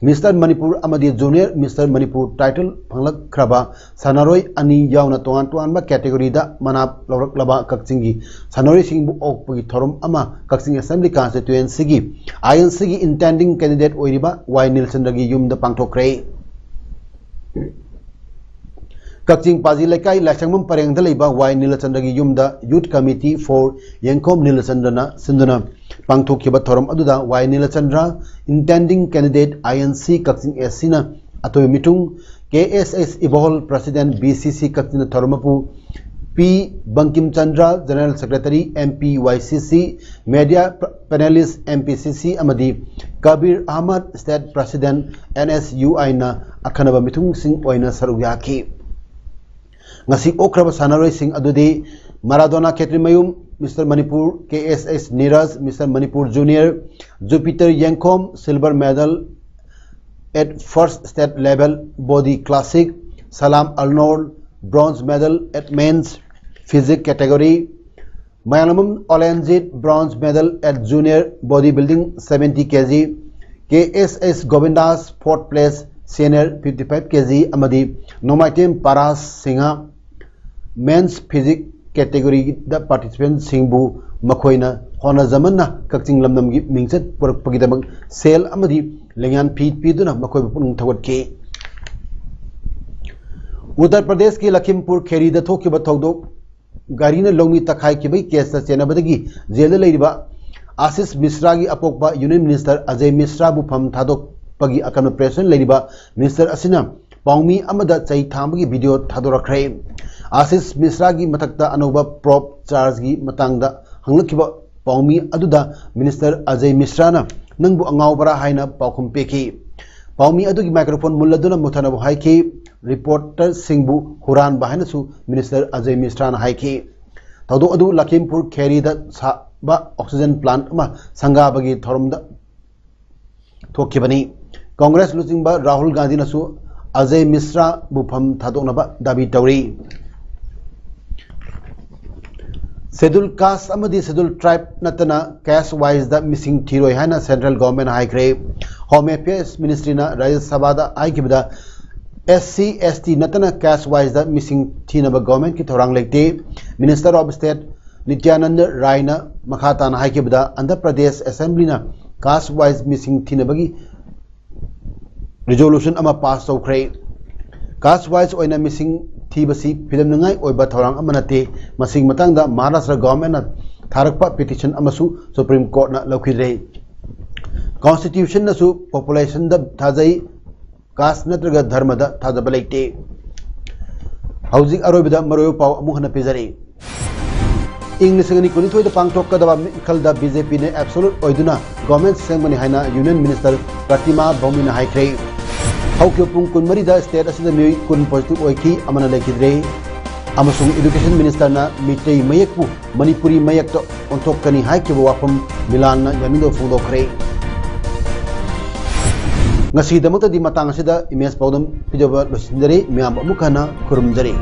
Mister Manipur ꯑꯃꯗꯤ Junior Mister Manipur title ꯐꯪꯂꯛꯈ꯭ꯔꯕ ꯁꯥꯟꯅꯔꯣꯏ ꯑꯅꯤ ꯌꯥꯎꯅ ꯇꯣꯉꯥꯟ ꯇꯣꯉꯥꯟꯕ categoryꯗ ꯃꯅꯥ ꯂꯧꯔꯛꯂꯕ ꯀꯛꯆꯤꯡꯒꯤ ꯁꯥꯟꯅꯔꯣꯏꯁꯤꯡꯕꯨ ꯑꯣꯛꯄꯒꯤ ꯊꯧꯔꯝ ꯑꯃ ꯀꯛꯆꯤꯡ Assembly Constituencyꯒꯤ INCꯒꯤ intending candidate ꯑꯣꯏꯔꯤꯕ ꯋꯥꯏ ꯅꯤꯜꯆꯟꯗ꯭ꯔꯒꯤ ꯌꯨꯝꯗ ꯄꯥꯡꯊꯣꯛꯈ꯭ꯔꯦ꯫ ꯀꯛꯆꯤꯡ ꯄꯥꯖꯤ ꯂꯩꯀꯥꯏ ꯂꯥꯏꯁꯪꯕꯝ ꯄꯔꯦꯡꯗ ꯂꯩꯕ ꯋꯥꯏ ꯅꯤꯂꯆꯟꯗ꯭ꯔꯒꯤ ꯌꯨꯝꯗ Youth Committee for ꯌꯦꯡꯈꯣꯝ ꯅꯤꯂꯆꯟꯗ꯭ꯔꯅ ꯁꯤꯟꯗꯨꯅ ꯄꯥꯡꯊꯣꯛꯈꯤꯕ ꯊꯧꯔꯝ ꯑꯗꯨꯗ ꯋꯥꯏ ꯅꯤꯂꯆꯟꯗ꯭ꯔ, intending candidate INC ꯀꯛꯆꯤꯡ ACꯅ ꯑꯇꯣꯏꯕ ꯃꯤꯊꯨꯡ, KSS ꯏꯕꯣꯍꯜ President, BCC ꯀꯛꯆꯤꯡꯅ ꯊꯧꯔꯝ ꯃꯄꯨ ꯄꯤ Bangkim Chandra, General Secretary, MPYCC, media panelist, MPCC ꯑꯃꯗꯤ ꯀꯕꯤꯔ ꯑꯍꯃꯗ, State President, NSUIꯅ ꯑꯈꯟꯅꯕ ꯃꯤꯊꯨꯡꯁꯤꯡ ꯑꯣꯏꯅ ꯁꯔꯨꯛ ꯌꯥꯈꯤ꯫ ꯉꯁꯤ ꯑꯣꯛꯈ꯭ꯔꯕ ꯁꯥꯟꯅꯔꯣꯏꯁꯤꯡ ꯑꯗꯨꯗꯤ ꯃꯔꯥꯗꯣꯅꯥ ꯈꯦꯇ꯭ꯔꯤꯃꯌꯨꯝ, Mister Manipur, KSS Neeraj, Mister Manipur Junior, Jupiter ꯌꯦꯡꯈꯣꯝ, Silver Medal at First State Level Body Classic, Salam Alnor, Bronze Medal at Men's Physique Category, Mayalambam Olenjit, Bronze Medal at Junior Bodybuilding seventy kg, KSS Govindas, Fourth Place, Senior fifty-five kg ꯑꯃꯗꯤ ꯅꯣꯡꯃꯥꯏꯊꯦꯝ ꯄꯥꯔꯥꯁ Singh, Men's Physique Categoryꯗ participantꯁꯤꯡꯕꯨ ꯃꯈꯣꯏꯅ ꯍꯣꯠꯅꯖꯃꯟꯅ ꯀꯛꯆꯤꯡ ꯂꯝꯗꯝꯒꯤ ꯃꯤꯡꯆꯠ ꯄꯨꯔꯛꯄꯒꯤꯗꯃꯛ ꯁꯦꯜ ꯑꯃꯗꯤ ꯂꯦꯡꯌꯥꯟ ꯐꯤ ꯄꯤꯗꯨꯅ ꯃꯈꯣꯏꯕꯨ ꯄꯨꯛꯅꯤꯡ ꯊꯧꯒꯠꯈꯤ꯫ ꯎꯠꯇꯔ ꯄ꯭ꯔꯗꯦꯁꯀꯤ ꯂꯈꯤꯝꯄꯨꯔ ꯈꯦꯔꯤꯗ ꯊꯣꯛꯈꯤꯕ ꯊꯧꯗꯣꯛ, ꯒꯥꯔꯤꯅ ꯂꯧꯃꯤ ꯇꯛꯈꯥꯏꯈꯤꯕꯒꯤ caseꯇ ꯆꯦꯟꯅꯕꯗꯒꯤ jailꯗ ꯂꯩꯔꯤꯕ ꯑꯥꯁꯤꯁ ꯃꯤꯁ꯭ꯔꯥꯒꯤ ꯑꯄꯣꯛꯄ Union Minister ꯑꯖꯌ ꯃꯤꯁ꯭ꯔꯥꯕꯨ ꯐꯝ ꯊꯥꯗꯣꯛꯄꯒꯤ ꯑꯀꯟꯕ pressure ꯂꯩꯔꯤꯕ minister ꯑꯁꯤꯅ ꯄꯥꯎꯃꯤ ꯑꯃꯗ ꯆꯩ ꯊꯥꯡꯕꯒꯤ video ꯊꯥꯗꯣꯔꯛꯈ꯭ꯔꯦ꯫ ꯑꯥꯁꯤꯁ ꯃꯤꯁ꯭ꯔꯥꯒꯤ ꯃꯊꯛꯇ ꯑꯅꯧꯕ probe chargeꯒꯤ ꯃꯇꯥꯡꯗ ꯍꯪꯂꯛꯈꯤꯕ ꯄꯥꯎꯃꯤ ꯑꯗꯨꯗ minister ꯑꯖꯌ ꯃꯤꯁ꯭ꯔꯥꯅ "ꯅꯪꯕꯨ ꯑꯉꯥꯎꯕꯔꯥ?" ꯍꯥꯏꯅ ꯄꯥꯎꯈꯨꯝ ꯄꯤꯈꯤ꯫ ꯄꯥꯎꯃꯤ ꯑꯗꯨꯒꯤ microphone ꯃꯨꯜꯂꯗꯨꯅ ꯃꯨꯊꯠꯅꯕ ꯍꯥꯏꯈꯤ꯫ Reporterꯁꯤꯡꯕꯨ ꯍꯨꯔꯥꯟꯕ ꯍꯥꯏꯅꯁꯨ minister ꯑꯖꯌ ꯃꯤꯁ꯭ꯔꯥꯅ ꯍꯥꯏꯈꯤ꯫ ꯊꯧꯗꯣꯛ ꯑꯗꯨ ꯂꯈꯤꯝꯄꯨꯔ ꯈꯦꯔꯤꯗ ꯁꯥꯕ oxygen plant ꯑꯃ ꯁꯪꯒꯥꯕꯒꯤ ꯊꯧꯔꯝꯗ ꯊꯣꯛꯈꯤꯕꯅꯤ꯫ Congress ꯂꯨꯆꯤꯡꯕ ꯔꯥꯍꯨꯜ ꯒꯥꯟꯙꯤꯅꯁꯨ ꯑꯖꯌ ꯃꯤꯁ꯭ꯔꯥꯕꯨ ꯐꯝ ꯊꯥꯗꯣꯛꯅꯕ ꯗꯥꯕꯤ ꯇꯧꯔꯤ꯫ Schedule caste ꯑꯃꯗꯤ Schedule tribe ꯅꯠꯇꯅ caste wiseꯗ ꯃꯤꯁꯤꯡ ꯊꯤꯔꯣꯏ ꯍꯥꯏꯅ central governmentꯅ ꯍꯥꯏꯈ꯭ꯔꯦ꯫ Home Affairs Ministryꯅ ꯔꯥꯖ꯭ꯌ ꯁꯚꯥꯗ ꯍꯥꯏꯈꯤꯕꯗ, S C, S T ꯅꯠꯇꯅ caste wiseꯗ ꯃꯤꯁꯤꯡ ꯊꯤꯅꯕ governmentꯀꯤ ꯊꯧꯔꯥꯡ ꯂꯩꯇꯦ꯫ Minister of State ꯅꯤꯇ꯭ꯌꯥꯅꯟꯗ ꯔꯥꯏꯅ ꯃꯈꯥ ꯇꯥꯅ ꯍꯥꯏꯈꯤꯕꯗ, ꯑꯟꯙ꯭ꯔ ꯄ꯭ꯔꯗꯦꯁ Assemblyꯅ caste wise ꯃꯤꯁꯤꯡ ꯊꯤꯅꯕꯒꯤ resolution ꯑꯃ pass ꯇꯧꯈ꯭ꯔꯦ꯫ Caste wise ꯑꯣꯏꯅ ꯃꯤꯁꯤꯡ ꯊꯤꯕꯁꯤ ꯐꯤꯗꯝꯅꯤꯡꯉꯥꯏ ꯑꯣꯏꯕ ꯊꯧꯔꯥꯡ ꯑꯃ ꯅꯠꯇꯦ꯫ ꯃꯁꯤꯒꯤ ꯃꯇꯥꯡꯗ ꯃꯍꯥꯔꯥꯁꯇ꯭ꯔ governmentꯅ ꯊꯥꯔꯛꯄ petition ꯑꯃꯁꯨ Supreme Courtꯅ ꯂꯧꯈꯤꯗ꯭ꯔꯦ꯫ Constitutionꯅꯁꯨ populationꯗ ꯊꯥꯖꯩ, caste ꯅꯠꯇ꯭ꯔꯒ ꯙꯔꯃꯗ ꯊꯥꯖꯕ ꯂꯩꯇꯦ꯫ ꯍꯧꯖꯤꯛ ꯑꯔꯣꯏꯕꯗ ꯃꯔꯨꯑꯣꯏꯕ ꯄꯥꯎ ꯑꯃꯨꯛ ꯍꯟꯅ ꯄꯤꯖꯔꯤ꯫ ꯏꯪ ꯂꯤꯁꯤꯡ ꯑꯅꯤ ꯀꯨꯟꯅꯤꯊꯣꯏꯗ ꯄꯥꯡꯊꯣꯛꯀꯗꯕ ꯃꯤꯈꯜꯗ BJPꯅ absolute ꯑꯣꯏꯗꯨꯅ government ꯁꯦꯝꯒꯅꯤ ꯍꯥꯏꯅ Union Minister ꯄ꯭ꯔꯇꯤꯃꯥ ꯚꯧꯃꯤꯛꯅ ꯍꯥꯏꯈ꯭ꯔꯦ꯫ ꯍꯧꯈꯤꯕ ꯄꯨꯡ ꯀꯨꯟꯃꯔꯤꯗ state ꯑꯁꯤꯗ ꯃꯤꯑꯣꯏ ꯀꯨꯟ positive ꯑꯣꯏꯈꯤ, ꯑꯃꯅ ꯂꯩꯈꯤꯗ꯭ꯔꯦ꯫ ꯑꯃꯁꯨꯡ Education Ministerꯅ ꯃꯤꯇꯩ ꯃꯌꯦꯛꯄꯨ ꯃꯅꯤꯄꯨꯔꯤ ꯃꯌꯦꯛꯇ ꯑꯣꯟꯊꯣꯛꯀꯅꯤ ꯍꯥꯏꯈꯤꯕ ꯋꯥꯐꯝ ꯃꯤꯂꯥꯟꯅ ꯌꯥꯅꯤꯡꯗꯕ ꯐꯣꯡꯗꯣꯛꯈ꯭ꯔꯦ꯫ ꯉꯁꯤꯒꯤꯗꯃꯛꯇꯗꯤ ꯃꯇꯥꯡ ꯑꯁꯤꯗ ꯏꯃꯦꯖ ꯄꯥꯎꯗꯝ ꯄꯤꯖꯕ ꯂꯣꯏꯁꯤꯟꯖꯔꯦ꯫ ꯃꯌꯥꯝꯕꯨ ꯑꯃꯨꯛ ꯍꯟꯅ ꯈꯨꯔꯨꯝꯖꯔꯤ꯫